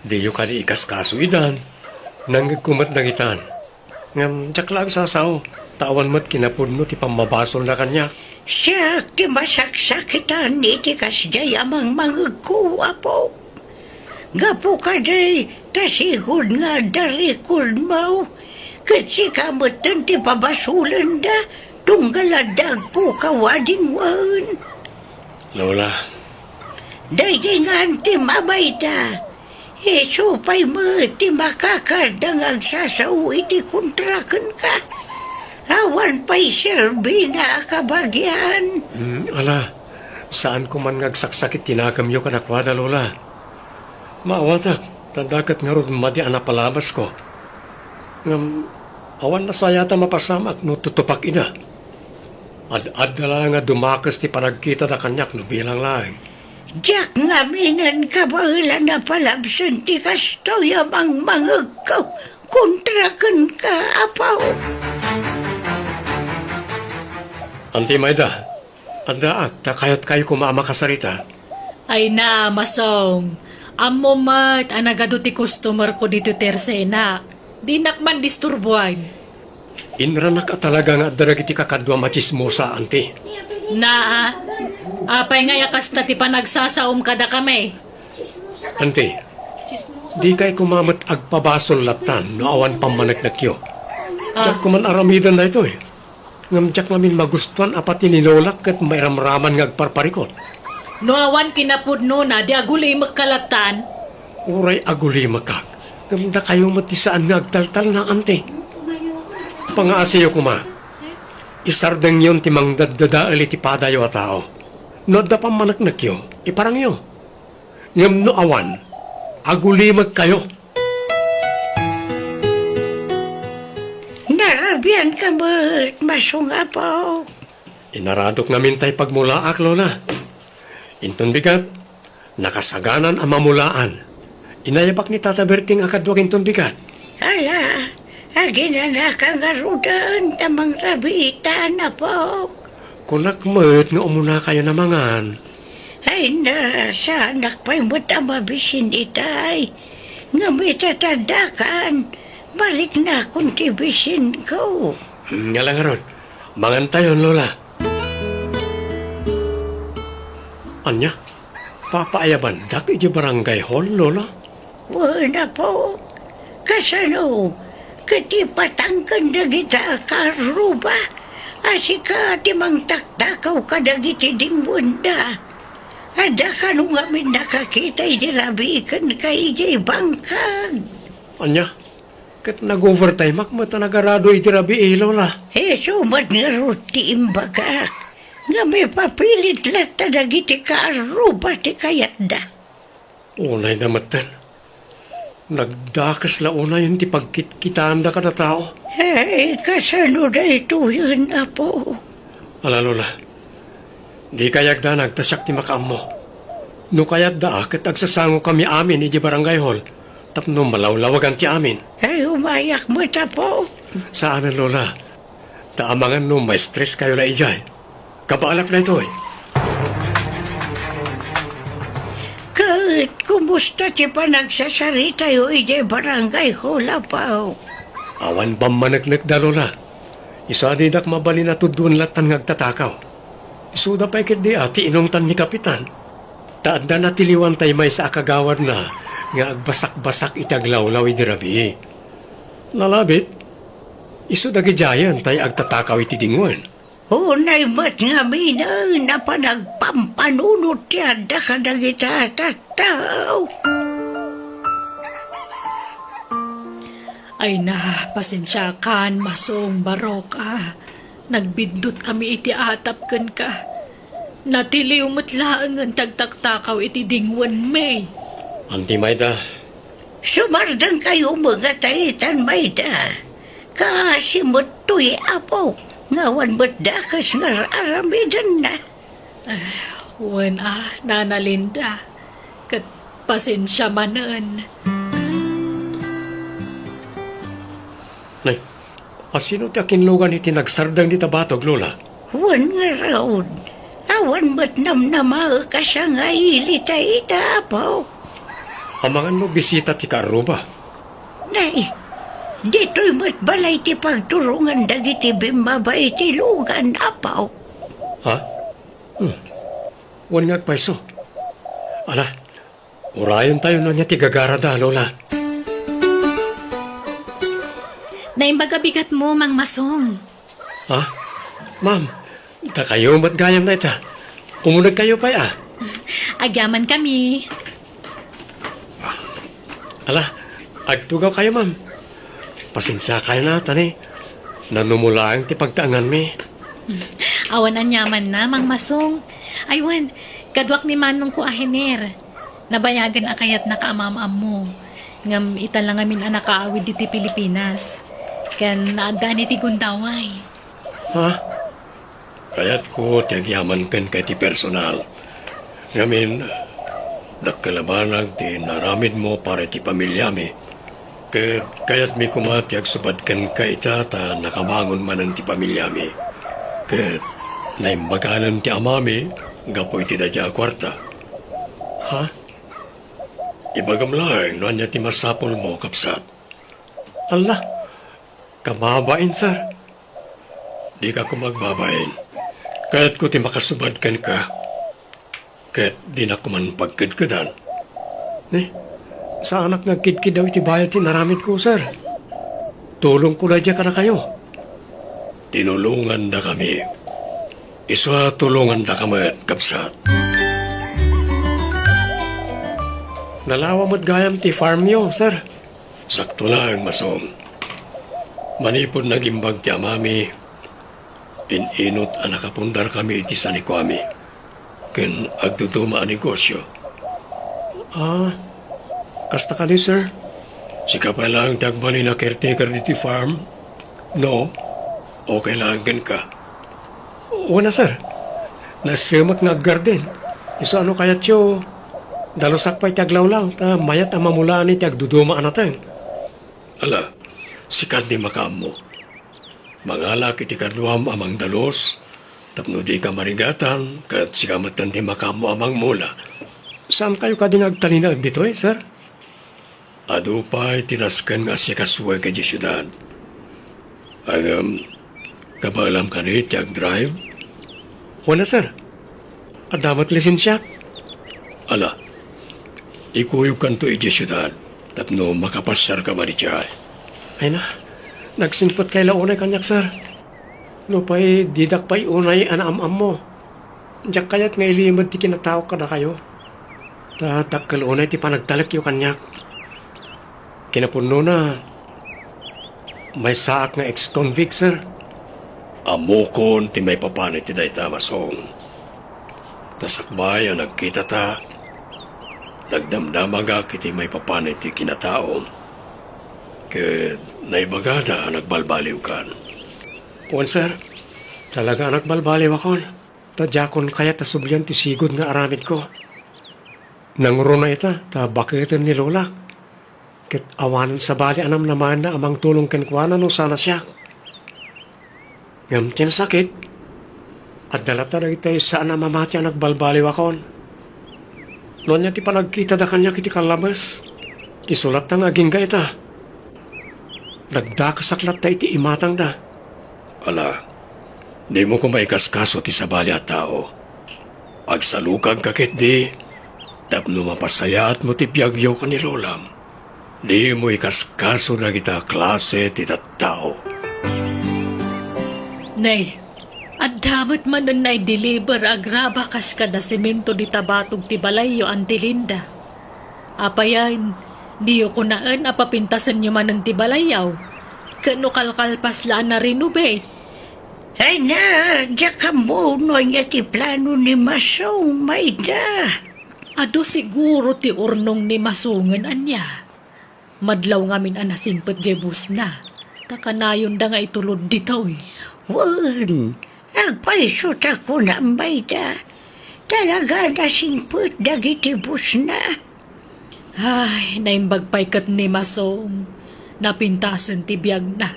diyo kadi ikaskaso idan. Nangngegko met dagitan. Ngem diak la agsasao, ta awan met kinapudno ti pammabasolna kaniak. Siak ti masaksakitan iti kasdiay a mangmangegko, Apo. Gapu kadi ta sigud nga adda record mo, ket sika metten ti pabasolenda tunggal adda agpukaw a dingwen. Lola. Daydi ngan ti mabayda. Isu pay met ti makakadda nga agsasao iti kontra kenka. Awan pay serbina a kabagian. Hmm, ala, saan ko man nga agsaksakit ti nakemyo kadakuada, Lola. Maawatak, ta daket ngarud madi a napalabasko. Ngem, awan nasayat a mapasamak no tutupak ida. Ad-adda laeng a dumakes ti panagkitada kaniak no bilang laeng. Diak ngaminen kabaelan a palabsen ti kastoy a mangmangegko kontra kenka, Apo. Anti Mayda, addaak ta kayatkayo koma a makasarita. Ay na, Masong. Ammo met a nagadu ti customer ko ditoy tersena. Dinak man disturbuan. Inranak a talaga nga adda dagiti kakaduam a tsismosa, anti. Naa, apay ngay a kasta ti panagsasaom kadakami? Anti, dikay koma met agpabasol lattan no awan pammaneknekyo. Ah. Diak koma aramiden daytoy. Ngem diak ngamin magustuan a pati ni Lolak ket mairamraman nga agparparikot. No awan kinapudnona, di agulimekka lattan? Uray agulimekak, ngem dakayo met ti saan nga agtaltalna, anti. Pangaasiyo koma. Isardengyon ti mangdaddadael iti padayo a tao. No adda pammaneknekyo, iparangyo. Ngem no awan, agulimekkayo. Narabianka met, Masong, Apo. Inaradok ngamin tay pagmulaak, Lola. Inton bigat, nakasaganan a mamulaan. Inayabak ni Tata Berting a kaduak inton bigat. Ala, aginanaka ngaruden ta mangrabiitan, Apo. Kunak met nga umunakayon a mangan. Ay na, saanak pay met a mabisin itay. Ngem ita ti addakan, mariknakon ti bisinko. Hmm, ngala ngarud, mangantayon, Lola. Ania? Papaayabandak iti barangay hall, Lola? Wen, Apo. Kasano? Ket ipatangken dagita a kaarruba a sika ti mangtaktakaw kadagiti dingwenda. Adda kano ngamin nakakita idi rabii kenka idiay bangkag? Ania? Ket nag-overtime-ak met a nagarado idi rabii, Lola. Isu met ngarud ti imbagak, nga mapapilit latta dagiti kaarruba ti kayatda. Unayda metten. Nagdakes la unayen ti pagkitkitaanda kada tao. Ay, kasano daytoyen, Apo? Ala, Lola. Dikay agdanag ta siak ti makaammo. No kayatda, ket agsasangokami amin idiay barangay hall tapno malawlawagan ti amin. Ay, umayak met, Apo. Saanen, Lola. Ta amangan no ma-stress kayo la idiay. Kabaelak daytoy. Ket kumusta ti panagsasaritayo idiay barangay hall, Apo? Awan pammaneknekda, Lola. Isu a didak mabalin a tuddoen lattan nga agtatakaw. Isuda pay ketdi a ti inungtan ni Kapitan. Ta adda natiliwan tay maysa a kagawadna nga agbasakbasak iti aglawlaw idi rabii. Nalabit, isu dagidiayen tay agtatakaw iti dingwen. Unay met ngaminen a panagpampanunot ti adda kadagita a tattao. Ay na, pasensiakan, Masong Barok, a. Nagbiddutkami iti atap kenka. Natiliw met laengen ti agtaktakaw iti dingwenmi. Anti Mayda. Sumardengkayo met nga ta itan, Mayda. Kaasi met toy, Apo, nga awan met dakes nga ar-aramidenna. Ah, wen a, Nana Linda. Ket pasensia manen. Nay, asino ti akinlugan iti nagsardeng dita batog, Lola? Wen ngarud, awan met namnamaek a sangaili ta ita, Apo. Amangan no bisita ti kaarruba? Nay, ditoy met balay ti pagturongan dagiti bimmaba iti lugan, Apo. Ha? Hmm. Wen nga agpayso. Ala, urayentayo no ania ti gagarada, Lola. Naimbag a bigatmo, Mang Masong. Ha? Ma'am, dakayo met gayam dayta. Umunegkayo pay, a. Agyamankami. Ala, agtugawkayo, ma'am. Pasensiakayo, a, ta ni, nanumulaeng ti pagtaenganmi. Awan aniamanna, Mang Masong. Ay, wen, kaduak ni manongko a Hener. Nabayagen a kayatnaka a maam-ammo. Ngem ita la ngamin a nakaawid ditoy Pilipinas. Ken naaddaan iti gundaway. Ha? Kayatko ti agyaman kenka iti personal. Ngamin, Dakkel a banag ti naaramidmo para iti pamiliami. Ket kayatmi koma ti agsubad kenka ita ta nakabangon manen ti pamiliami. Ket naimbaganen ti amami gapu iti dayta a kuarta. Ha? Ibagam laeng no ania ti masapulmo, kabsat. Alla, kababain, sir. Dika koma agbabain. Kayatko ti makasubad kenka. Ket dinak man pagkedkedan. Ni, saanak nga agkidkiddaw iti bayad ti inaramidko, sir. Tulongko daydiay kadakayo. Tinulongandakami. Isu a tulongandaka met, kabsat. Nalawa met gayam ti farmyo, sir. Sakto laeng, Masong. Manipud nagimbag ti amami, in-inut a nakapundarkami iti sanikuami ken agduduma a negosio. Ah, kasta kadi, sir? Sika pay laeng ti agbalin a caretaker ditoy farm? No? Okay laeng kenka? Wen a, sir. Nasemek nga aggarden. Isu a no kayatyo, dalusak pay ti aglawlaw, ta mayat a mamulaan iti agduduma a nateng. Ala, sika ti makaammo. Mangalak iti kaduam a mangdalus, tapno dika marigatan, ket sika metten ti makaammo a mangmula. Saankayo kadi nga agtalinaed ditoy, sir? Adu pay ti nasken nga asikasuek idiay siudad. Ngem, kabaelam kadi ti agdrive? Wen a, sir. Adda met lisensiak. Ala, ikuyogkanto idiay siudad tapno makapasiarka madiay. Ay na, nagsingpetkay la unay kaniak, sir. Nupay didak pay unay a naam-ammo, diak kayat nga ilimed ti kinataok kadakayo. Ta dakkel unay ti panagtalekyo kaniak. Kinapudnona, maysaak nga ex-convict, sir. Ammokon ti maipapan iti dayta, Masong. Ta sakbay a nagkitata, nagdamdamagak iti maipapan iti kinataom. Ket naibagada a nagbalbaliwkan. Wen, sir. Talaga a nagbalbaliwakon. Ta diakon kayat a sublian ti sigud nga aramidko. Nangruna ita ta baketen ni lolak. Ket awanen sabali a namnamaenna a mangtulong kenkuana no saan a siak. Ngem ti nasakit, adda latta dagiti saan a mamati a nagbalbaliwakon. No ania ti panagkitada kaniak iti kallabes, isu latta nga agingga ita. Nagdakasak latta iti imatangda. Ala, dimo koma ikaskaso ti sabali a tao. Agsalukagka ketdi tapno mapasayaatmo ti biagyo ken ni lolam. Dimo ikaskaso dagita klase ti tattao. Nay, adda met manen naideliver a graba kas kada semento dita batog ti balayyo, Auntie Linda. Apayen, diyo kunaen a papintasenyo manen ti balayyaw? Ket no kalkalpas la a na-renovate? Ay na, diak ammo no ania ti plano ni Masong, Mayda. Adu siguro ti urnong ni Masongen ania. Madlaw ngamin a nasingpet diay busna, ta kanayonda nga itulod ditoy. Wen, agpayso ta kunam, Mayda. Talaga a nasingpet dagiti busna. Ay, naimbag pay ket ni Masong. Napintasen ti biagna,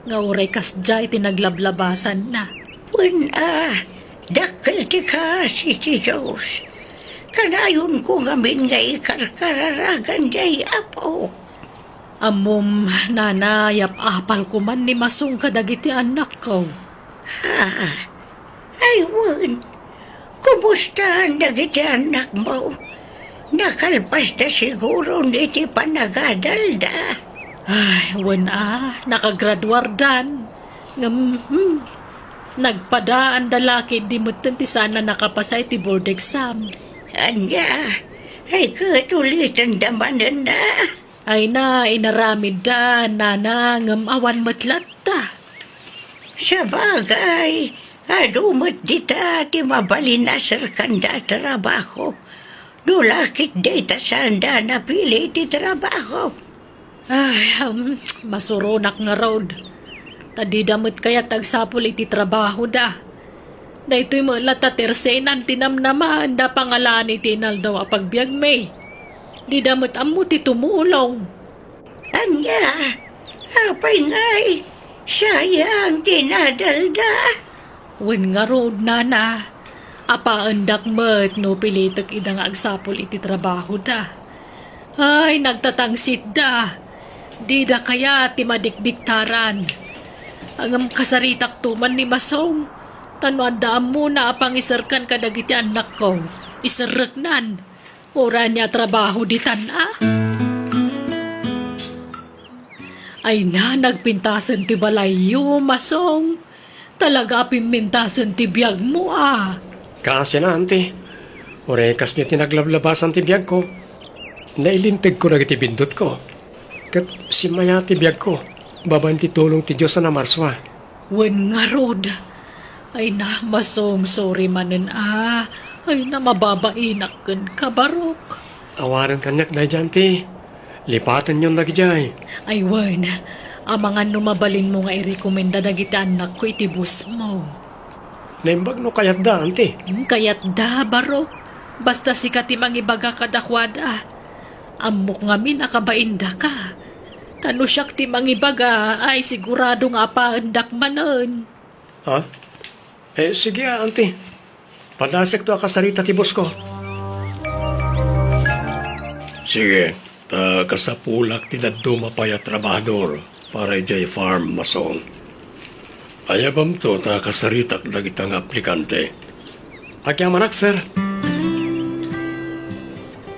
nga uray kasdiay ti naglablabasanna. Wen a, dakkel ti kaasi ti Dios. Kanayonko ngamin nga ikarkararagan diay Apo. Ammom, nana, yap-apalko man ni Masong kadagiti annakko. Ha? Ay, wen. Kumusta dagiti annakmo? Nakalpasda siguro iti panagadalda. Ay, wen a, nakagraduardan. Ngem, hmm, nagpadaanda la ketdi metten ti saan a nakapasa iti board exam. Ania? Ay, ket ulitenda manen a? Ay na, inaramidda, nana, ngem awan met latta. Sabagay, adu met dita ti mabalin a serkanda a trabaho. No la ket dayta saanda a napili ti trabaho. Ay, um, masuronak ngarud. Ta dida met kayat agsapul iti trabahoda. Daytoy met latta ti resinan ti namnamaen da pangalan iti inaldaw a pagbiagmi. Dida met ammo ti tumulong. Ania? Apay nay, sayang ti nadalda. Wen ngarud, nana, apaendak met no pilitek ida nga agsapul iti trabahoda. Ay, nagtatangsitda. Dida kayat ti madikdiktaran. Ngem kasaritakto man ni Masong, ta no adda ammona a pangiserkan kadagiti annakko, iserreknan. Uray ania a trabaho ditan a? Ay na, nagpintasen ti balayyo, Masong. Talaga a pimmintasen ti biagmo a. Kaasian, auntie. Uray kasdi ti naglablabasan ti biagko. Nailintegko dagiti bindutko. Ket simmayaat ti biagko babaen ti tulong ti Dios a namarsua. Wen ngarud, ay na, Masong, sorry manen a. Ay na, mababainak kenka, Barok. Awanen kaniak daydiay, auntie. Lipatenyon dagidiay. Ay wen, amangan no mabalinmo nga irekomenda dagiti annakko iti bossmo. Naimbag no kayatda, auntie. Hmm, kayatda, Barok. Basta sika ti mangibaga kadakuada. Ammok ngamin a kabaindaka. Ta no siak ti mangibaga, ay sigurado nga apaendak manen. Ha? Eh, sige, auntie. Padasekto a kasarita ti bossko. Sige, ta kasapulak ti dadduma pay a trabahador para idiay farm, Masong. Ayabamto ta kasaritak dagita nga aplikante. Agyamanak, sir.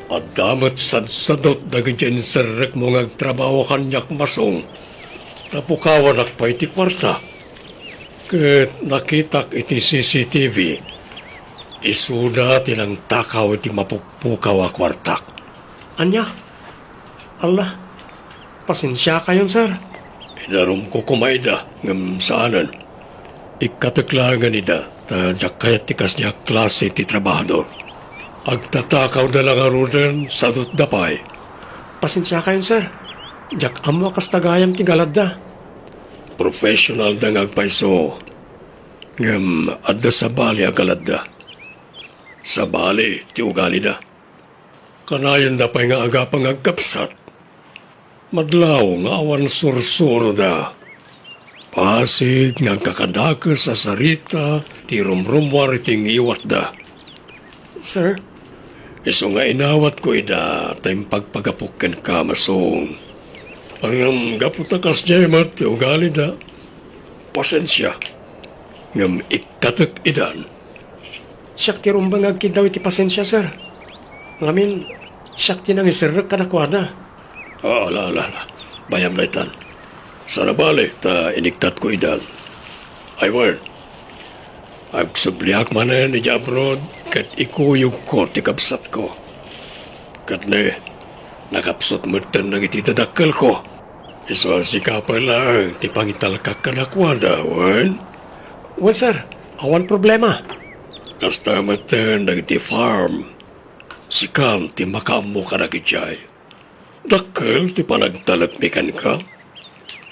Adda met sadsadot dagiti inserrekmo nga agtrabaho kaniak, Masong. Napukawanak pay ti kuarta. Ket nakitak iti C C T V, isuda ti nangtakaw iti mapukpukaw a kuartak. Ania? Alla, pasensiakayon, sir. Inarumko koma ida, ngem saanen. Ikkatek laengen ida, ta diak kayat ti kasdiay a klase ti trabahador. Agtatakawda la ngaruden, sadotda pay. Pasensiakayon, sir. Diak ammo a kasta gayam ti galadda. Professionalda nga agpayso. Ngem adda sabali a galadda. Sabali ti ugalida. Kanayonda pay nga agapa nga agkabsat. Madlaw nga awan sursuroda. Pasig nga agkakadakes a sarita ti rumrummuar iti ngiwatda. Sir? Isu nga inawatko ida ta impagpagapok kenka, Masong. Ngem gapu ta kasdiay met ti ugalida, pasensia. Ngem ikkatek idan. Siak ti rumbeng nga agkiddaw iti pasensia, sir. Ngamin, siak ti nangiserrek kadakuada. Ah, ala, ala, ala. Bayam daytan. Saan a bale ta inikkatko idan. Ay wen, agsubliak manen idiay abroad ket ikuyogko ti kabsatko. Ket ne, nakapsut metten dagiti dadakkelko. Isu a sika pay laeng ti pangitalkak kadakuada, wen? Wen, sir. Awan problema. Kasta metten dagiti farm. Sikan ti makaammo kadagidiay. Dakkel ti panagtalekmi kenka.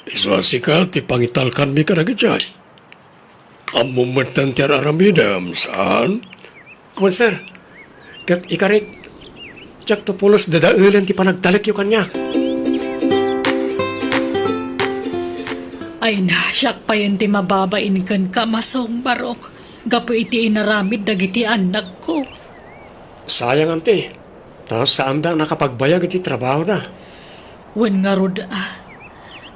Isu a sika ti pangitalkanmi kadagidiay. Ammom metten ti ar-aramidem, saan? Wen, sir. Ket ikarik, diakto pulos dadaelen ti panagtalekyo kaniak. Ay na, siak payen ti mababain kenka, Masong Barok, gapu iti inaramid dagiti annakko. Sayang, auntie. Ta saanda a nakapagbayag iti trabahoda. Wen ngarud a.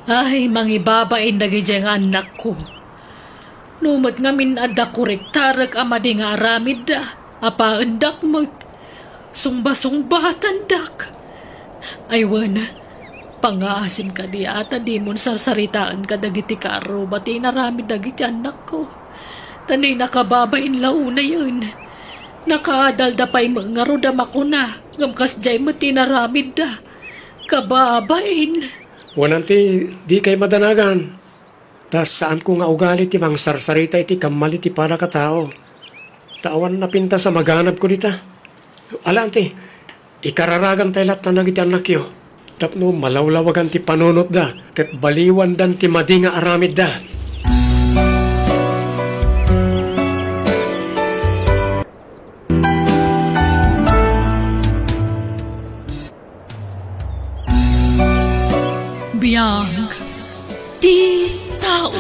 Ay, mangibabain dagidiay nga annakko. No met ngamin adda kurektarek a madi nga aramidda, apaendak met. Sungba-sungbatandak. Ay wen, pangngaasim kadi a ta dimon sarsaritaen kadagiti kaarruba ti inaramid dagiti annakko. Ta ni nakababain la unayen. Nakaadalda pay met ngarud a makuna, ngem kasdiay met ti inaramidda. Kababain. Wen, auntie, dikay madanagan. Ta saanko nga ugali ti mangsarsarita iti kammali ti padakatao. Ta awan napintas a maganabko dita. Ala, auntie, ikararagantay lattan dagiti annakyo tapno malawlawagan ti panunotda ket baliwandan ti madi nga aramidda. Biag ti tao.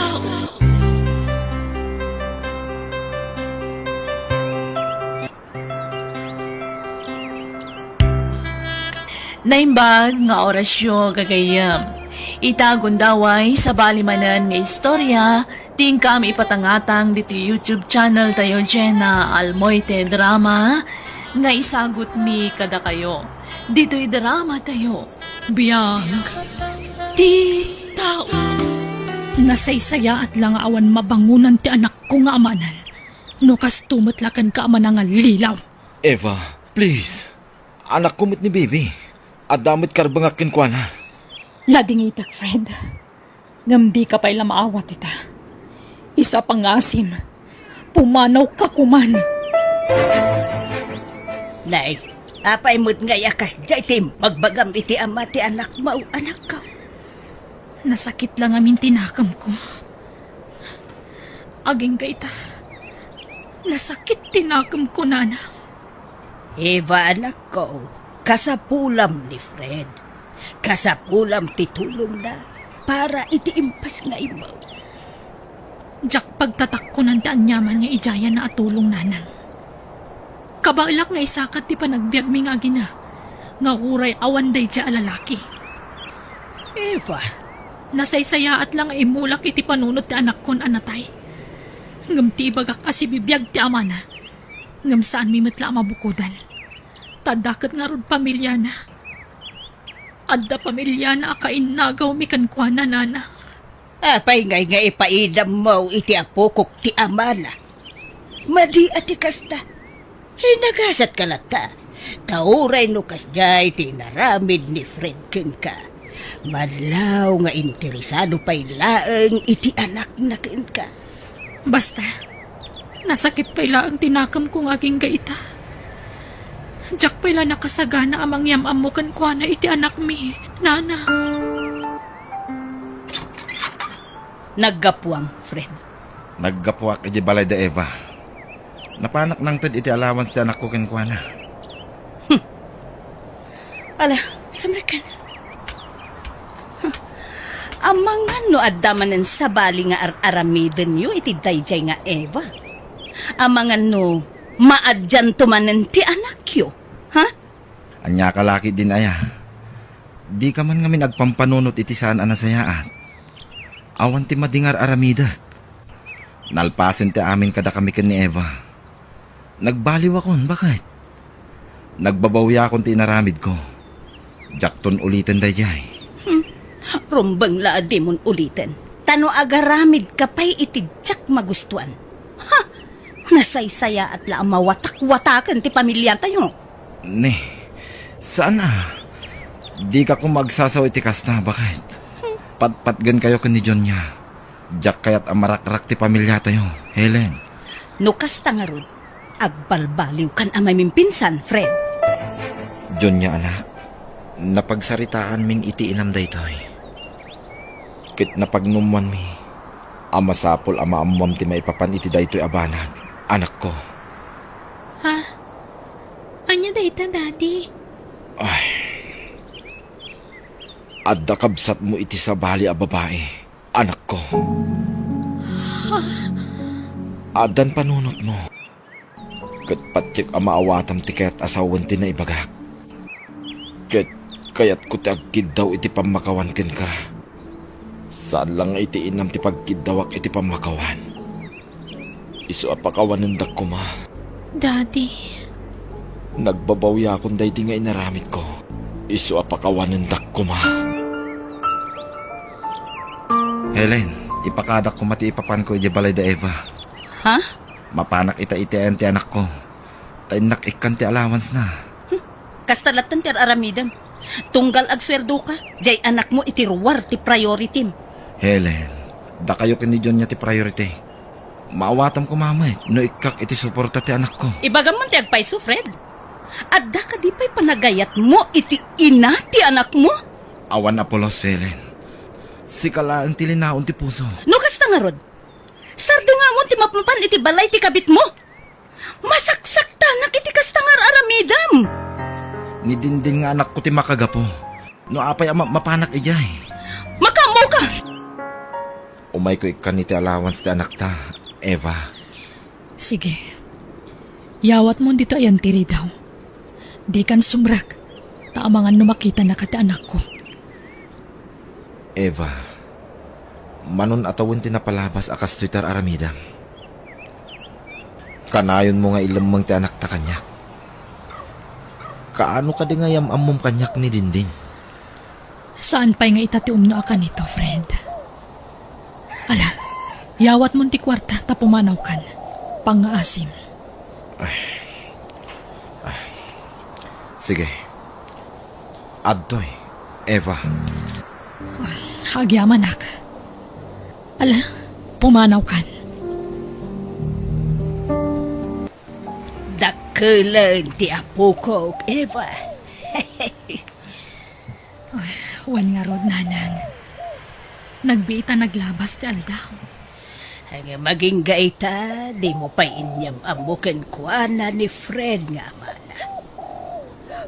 Naimbag nga orasyo, gagayyem. Ita gundaway, sabali manen nga istorya, ti inkam ipatangatang ditoy YouTube channel tayo, Jenna Almoite Drama, nga isagutmi kadakayo. Ditoy drama tayo, Biag ti tao. Nasaysayaat la nga awan mabangonan ti anakko nga amanan. No kasto met la kenka a manangallilaw. Eva, please. Anakko met ni Bibi. Adda met karbengak kenkuana. Ladingitek, Fred. Ngem dika pay la maawat ita. Isu a pangasim, pumanawka koman. Nay, apay met ngay a kasdiay ti imbagbagam iti ama ti anakmo, anakko? Nasakit la ngamin ti nakemko. Agingga ita, nasakit ti nakemko, nanang. Eva, anakko, kasapulam ni Fred. Kasapulam ti tulongna para iti impas nga immaw. Diak pagtatakkonan ti aniaman nga idiayanna a tulong, nanang. Kabaelak nga isakat ti panagbiagmi nga agina, nga uray awan daydiay a lalaki. Eva. Nasaysayaat la nga immulak iti panunot ti anakkon a natay. Ngem ti ibagak a sibibiag ti amana, ngem saanmi met la a mabukodan. Ta adda ket ngarud pamiliana. Adda pamiliana a kainnagawmi kenkuana, nanang. Apay ngay nga ipaidammo iti apokok ti amana? Madi a ti kasta. Ay, nagasatka latta. Ta uray no kasdiay ti inaramid ni Fred kenka, madlaw nga interesado pay laeng iti anakna kenka. Basta, nasakit pay laeng ti nakemko nga agingga ita. Diak pay la nakasagana a mangyam-ammo kenkuana iti anakmi, nanang. Naggapuam, Fred. Naggapuak idiay balay da Eva. Napanak nangted iti allowance ti anakko kenkuana. Hmm. Ala, sumrekan. Huh. Amangan no adda manen sabali nga ar-aramidenyo iti daydiay nga Eva. Amangan no maadianto manen ti anakyo. Ha? Ania ka la ketdin aya? Dika man ngamin agpampanunot iti saan a nasayaat. Awan ti madi nga ar-aramidek. Nalpasen ti amin kadakami ken ni Eva. Nagbaliwakon, baket. Nagbabawiakon ti inaramidko. Diakton uliten daydiay. Hmm. Rumbeng la a dimon uliten. Ta no agaramidka pay iti diak magustuan. Ha! Nasaysayaat la a mawatakwataken ti pamiliatayo. Ne, saan a. Dika koma agsasaw iti kasta, baket. Patpatgenkayo ken ni Jonia. Diak kayat a marakrak ti pamiliatayo, Helen. No kasta ngarud, agbalbaliwkan a mamimpinsan, Fred. Jonia, anak, napagsaritaanmin iti inam daytoy. Ket napagnummoanmi a masapul a maammoam ti maipapan iti daytoy a banag, anakko. Ha? Ania dayta, Daddy? Ay. Adda kabsatmo iti sabali a babai, anakko. Ha? Addan panunotmo. Ket patiek a maawatam ti kayat a sawen ti naibagak. Ket kayatko ti agkiddaw iti pammakawan kenka. Saan la nga iti inam ti pagkiddawak iti pammakawan. Isu a pakawanendak koma. Daddy. Nagbabawiakon daydi nga inaramidko. Isu a pakawanendak koma. Helen, ipakadak koma ti ipapanko idiay balay da Eva. Ha? Mapanak ita iti ayan ti anakko. Ta innak ikkan ti allowance na. Hmm. Kasta latten ti ar-aramidem. Tunggal agsuerdoka, diay anakmo iti ruar ti priority-m. Helen, dakayo ken ni Jonia ti priority. Maawatam koma met no ikkak iti suporta ti anakko. Ibagam man ti agpayso, Fred. Adda kadi pay panagayatmo iti ina ti anakmo? Awan a pulos, Helen. Sika laeng ti linaon ti puso. No kasta ngarud, sardengamon ti mapmapan iti balay ti kabitmo. Masaksaktanak iti kasta nga ar-aramidem. Ni Dindin nga anakko ti makagapu. No apay a ma-, mapanak idiay? Aw ka! Umayko ikkan iti allowance ti anakta, Eva. Sige. Yawatmon ditoy ayan ti ridaw. Dikan sumrek, ta amangan no makitanaka ti anakko. Eva, manon a tawen ti napalabas a kastoy ti ar-aramidem. Kanayonmo nga ilemmeng ti anakta kaniak. Kaano kadi nga yam-ammom kaniak ni Dindin? Saan pay nga ita ti umno a kanito, Fred. Ala, yawatmon ti kuarta ta pumanawkan. Pangngaasim. Sige. Adtoy, Eva. Agyamanak. Ala, pumanawkan. Dakkelen ti apokok, Eva. Ay, wen ngarud, Nanang. Nagbiit a naglabas ti aldaw. Ngem agingga ita, dimo pay inyam-ammo kenkuana ni Fred nga amana.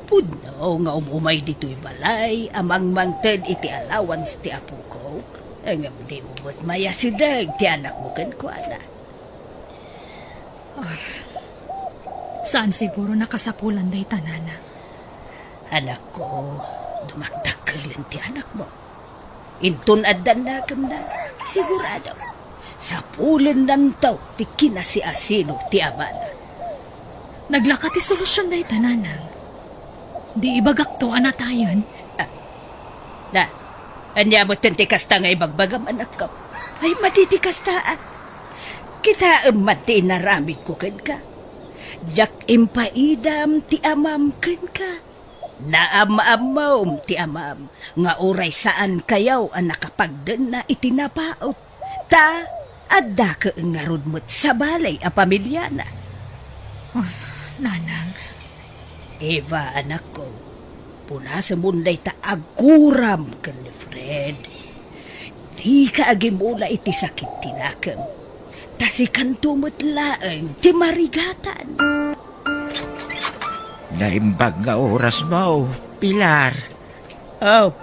Pudno nga umumay ditoy balay a mangmangted iti allowance ti apokok, ngem dimo met mayasideg ti anakmo kenkuana. Ah, saan siguro nakasapulan dayta, Nana? Anakko, dumakdakkelen ti anakmo. Inton addan nakemna, sigurado, sapulennanto ti kinasiasino ti amana. Naglaka ti solusyon dayta, Nanang. Di ibagakto a natayen. Ah, na, ania metten ti kasta nga ibagbagam, anakko? Ay, madi ti kasta, ah. Kitaem man ti inaramidko kenka. Diak impaidam ti amam kenka. Naam-ammom ti amam nga uray saankayo a nakapagdenna iti napaut, ta adda ket ngarud met sabali a pamilyana. Ah, Nanang. Eva, anakko, punasemon dayta a guram ken ni Fred. Dika agimula iti sakit ti nakem, ta sikanto met laeng ti marigatan. Naimbag nga orasmo, Pilar. Oh,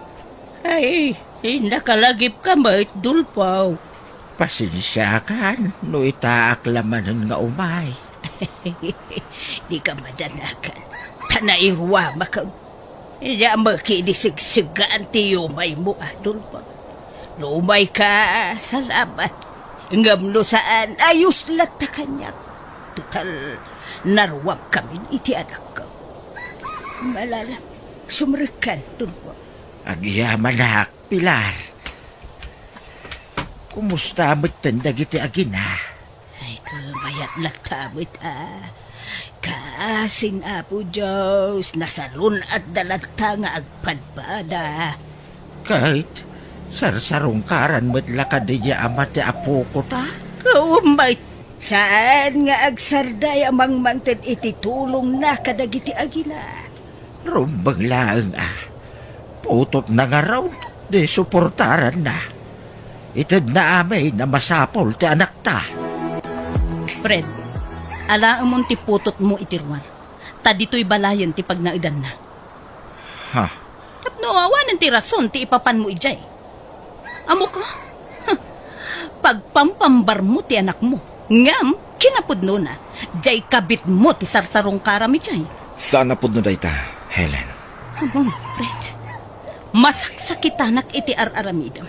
ay, nakalagipka met, Dolfo. Pasensiakan no itaak la manen nga umay. Dika madanagan, ta nairuamakem. Diak met idi sigsiggaan ti yumaymo, Dolfo. No umayka, salamat. Ngem no saan, ayos latta kaniak. Total, naruamkamin iti anakko. Malala, sumrekkan, Dolfo. Agyamanak, Pilar. Kumusta metten dagiti agina? Ay, kumayat latta met, a. Kaasing Apo Dios, nasalun-atda latta nga agpadpada. Ket, sarsarungkaran met la kadi nga ama ti apokota? Ket umay, saan nga agsarday a mangmangted iti tulongna kadagiti agina. Rumbeng laeng a. Putotna ngarud, di suportaranna. Itedna amin a masapul ti anakta. Fred, alaemon ti putotmo iti ruar, ta ditoy balayen ti pagnaedanna. Ha? Tapno awanen ti rason ti ipapanmo idiay. Ammok, ha? Huh. Pagpampambarmo ti anakmo. Ngem, kinapudnona, diay kabitmo ti sarsarungkaram idiay. Saan a pudno dayta, Helen. Ammom, Fred. Masaksakitanak iti ar-aramidem.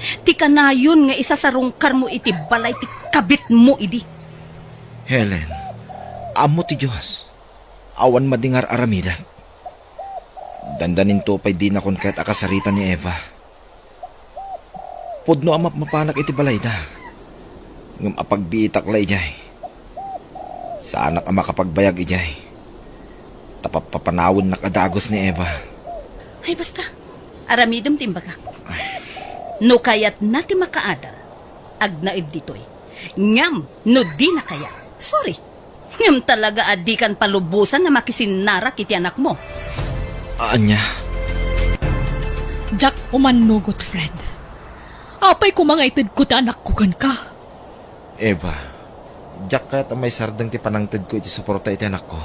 Ti kanayon nga isasarungkarmo iti balay ti kabitmo idi. Helen, ammo ti Dios. Awan madi nga ar-aramidek. Dandaninto pay dinakon ket a kasarita ni Eva. Pudno a mapmapanak iti balayda. Ngem apagbiitak la idiay. Saanak a makapagbayag idiay. Ta papapanawennak a dagus ni Eva. Ay, basta. Aramidem ti imbagak. No kayatna ti makaadal, agnaed ditoy. Ngem no dina kayat, sorry. Ngem talaga a dikan palubosan a makisinnarak iti anakmo. Ania? Diak umannugot, Fred. Apay koma nga itedko ti anakko kenka? Eva, diak kayat a maisardeng ti panangtedko iti suporta iti anakko.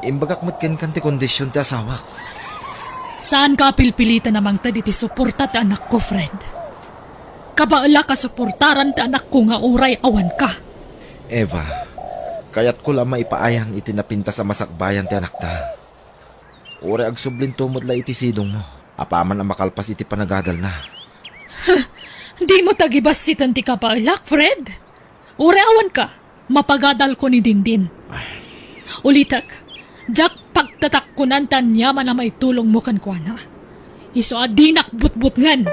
Imbagak met kenka ti kondision ti asawak. Saanka a pilpilitan a mangted iti suporta ti anakko, Fred. Kabaelak a suportaran ti anakko nga uray awanka. Eva, kayatko la maipaayang iti napintas a masakbayan ti anakta. Uray agsublinto met la iti sidongmo, apaman a makalpas iti panagadalna. Dimo ta gibassiten ti kabaelak, Fred. Uray awanka, mapagadalko ni Dindin. Ulitek, diak pagtatakkonan ti aniaman a maitulongmo kenkuana. Isu a dinak butbutngen.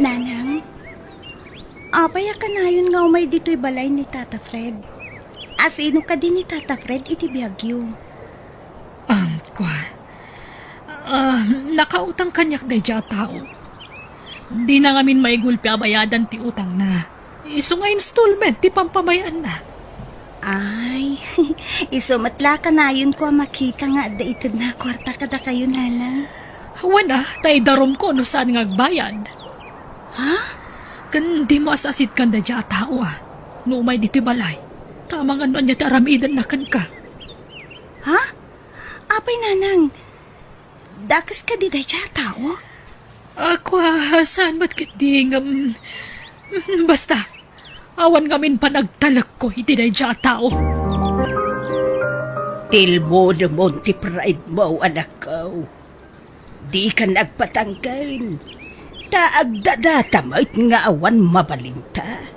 Nanang, apay a kanayon nga umay ditoy balay ni Tata Fred? Asino kadi ni Tata Fred iti biagyo? Angkua. Ah, nakautang kaniak daydiay a tao. Dina ngamin maigulpi a bayadan ti utangna. Isu nga installment ti pampamay-anna. Ay, isu met la kanayonko a makita nga adda itedna a kuarta kadakayo, Nanang. Wen a, ta idarumko no saan nga agbayad. Ha? Ken dimo as-asidkan daydiay a tao a, no umay ditoy balay, ta amangan no ania ti aramidenna kenka. Ha? Apay, Nanang, dakes kadi daydiay a tao? Ako a, saan met ketdi ngem, basta, awan ngamin panagtalekko iti daydiay a tao. Tilmonemon ti pride mo, anakko. Dika nagpatangken, ta agdadata met nga awan mabalinta.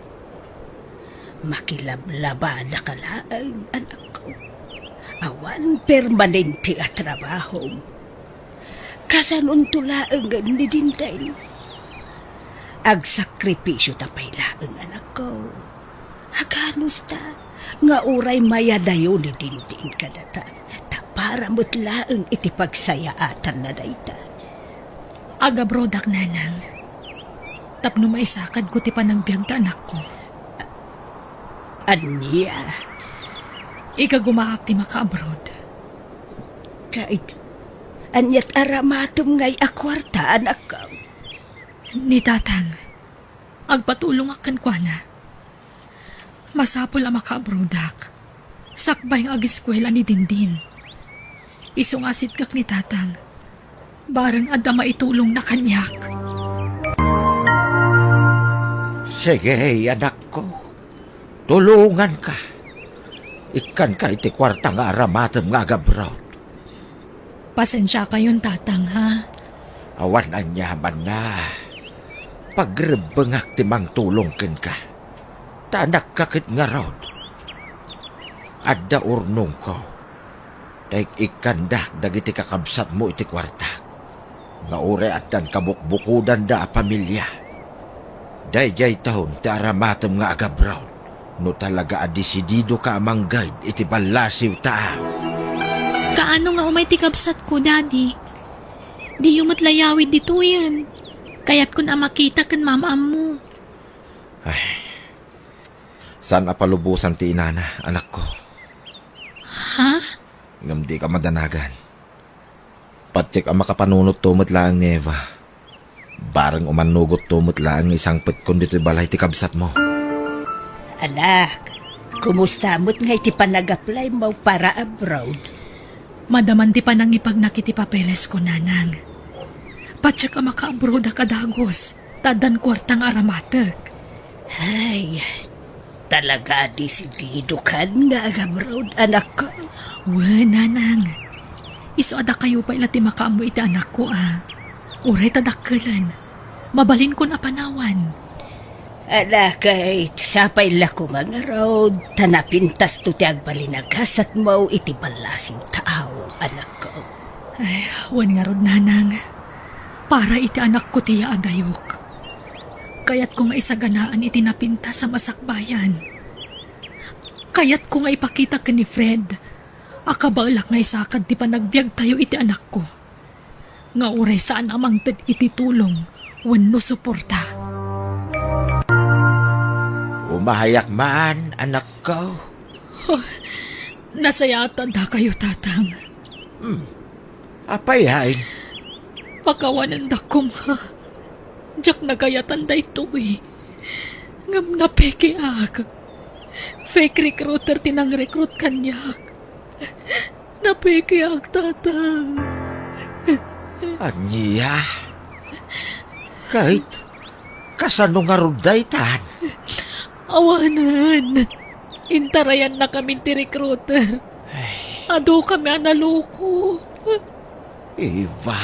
Makilablabadaka laeng, anakko. Awan permanente a trabahom. Kasanonto laengen ni Dindin. Agsakripisio ta pay laeng, anakko. Aganusta nga uray mayadayo ni Dindin kadata, ta para met laeng iti pagsayaatanna dayta. Agabrodak, Nanang, tapno maisakadko ti panagbiag ta anakko. Ania? Igagumaak ti makaabroad. Ket aniat aramatem ngay a kuarta, anakko? Ni Tatang, agpatulongak kenkuana. Masapul a makaabrodak, sakbay nga ageskuela ni Dindin. Isu nga asiddek ni Tatang, bareng adda maitulongna kaniak. Sige, anakko. Tulonganka. Ikkanka iti kuarta nga aramatem nga agabroad. Pasensiakayon, Tatang, ha? Awan aniamanna. Pagrebbengak ti mangtulong kenka. Ta anakka ket ngarud. Adda urnongko. Ta ik-ikkandak dagiti kakabsatmo iti kuartak, nga uray addan kabukbukodanda a pamilia. Daydiay taon ti aramatem nga agabroad, no talaga a desididoka a mangged iti ballasiw ta. Kaano nga umay ti kabsatko, Daddy? Diyo met layawid ditoyen. Kayatkon a makita ken maam-ammo. Ay, saan a palubosan ti inana, anakko. Ha? Ngem dika madanagan. Patiek a makapanunotto met laeng ni Eva. Bareng umannugotto met laeng nga isangpetkon ditoy balay ti kabsatmo. Anak, kumusta met ngay ti panag-apply mo para abroad? Madaman ti panangipagnak iti papelesko, Nanang. Patiek a makaabroadak a dagus, ta addan kuarta nga aramatek. Ay, talaga a desididokan nga agabroad, anakko? Wen, Nanang. Isu a dakayo pay la ti makaammo iti anakko a, uray ta dakkelen, mabalinkon a panawan. Ala, ket sapay la koma ngarud, ta napintasto ti agbalin a gasatmo iti ballasiw taaw, anakko. Ay, wen ngarud, Nanang. Para iti anakko ti yaadayok. Kayatko nga isaganaan iti napintas a masakbayan. Kayatko nga ipakita ken ni Fred a kabaelak nga isakad ti panagbiagtayo iti anakko, nga uray saan a mangted iti tulong wenno suporta. Umayak man, anakko. Oh, nasayaat a dakayo, Tatang. Hmm. Apay, ay? Pakawanendak koma. Diak nagayatan daytoy. Ngem napekeak. Fake recruiter ti nangrecruit kaniak. Napekeak, Tatang. Ania? Kayat, kasano ngarud daytan? Awanen. Intarayannakami ti recruiter. Ay. Adu kami a naluko. Eva.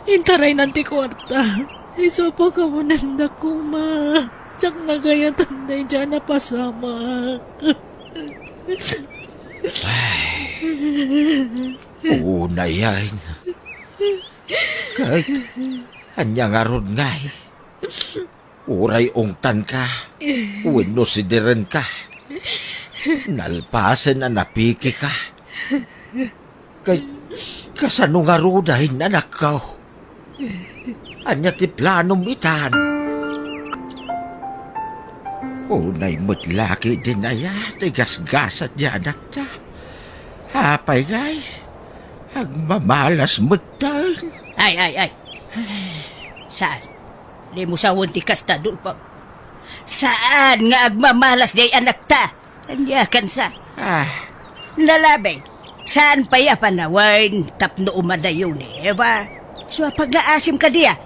Intaraynan ti kuarta. Isu a pakawanendak koma. Diak nagayatan daydiay a napasamak. Ay. Unayen. Ket, ania ngarud ngay? Uray ungtanka, wenno sidirenka. Nalpasen a napikika. Ket, kasano ngaruden, anakko? Ania ti planom itan? Unay met la ketdin aya ti gasgasat ti anakta. Apay ngay, agmamalas metten. Ay, ay, ay. Saan? Dimo sawen ti kasta, Dulpag. Saan nga agmamalas diay anakta? Ania kansa? Ah. Nalabi, saan pay a panawen tapno umadayo ni Eva? Isu a pagngaasim kadi a.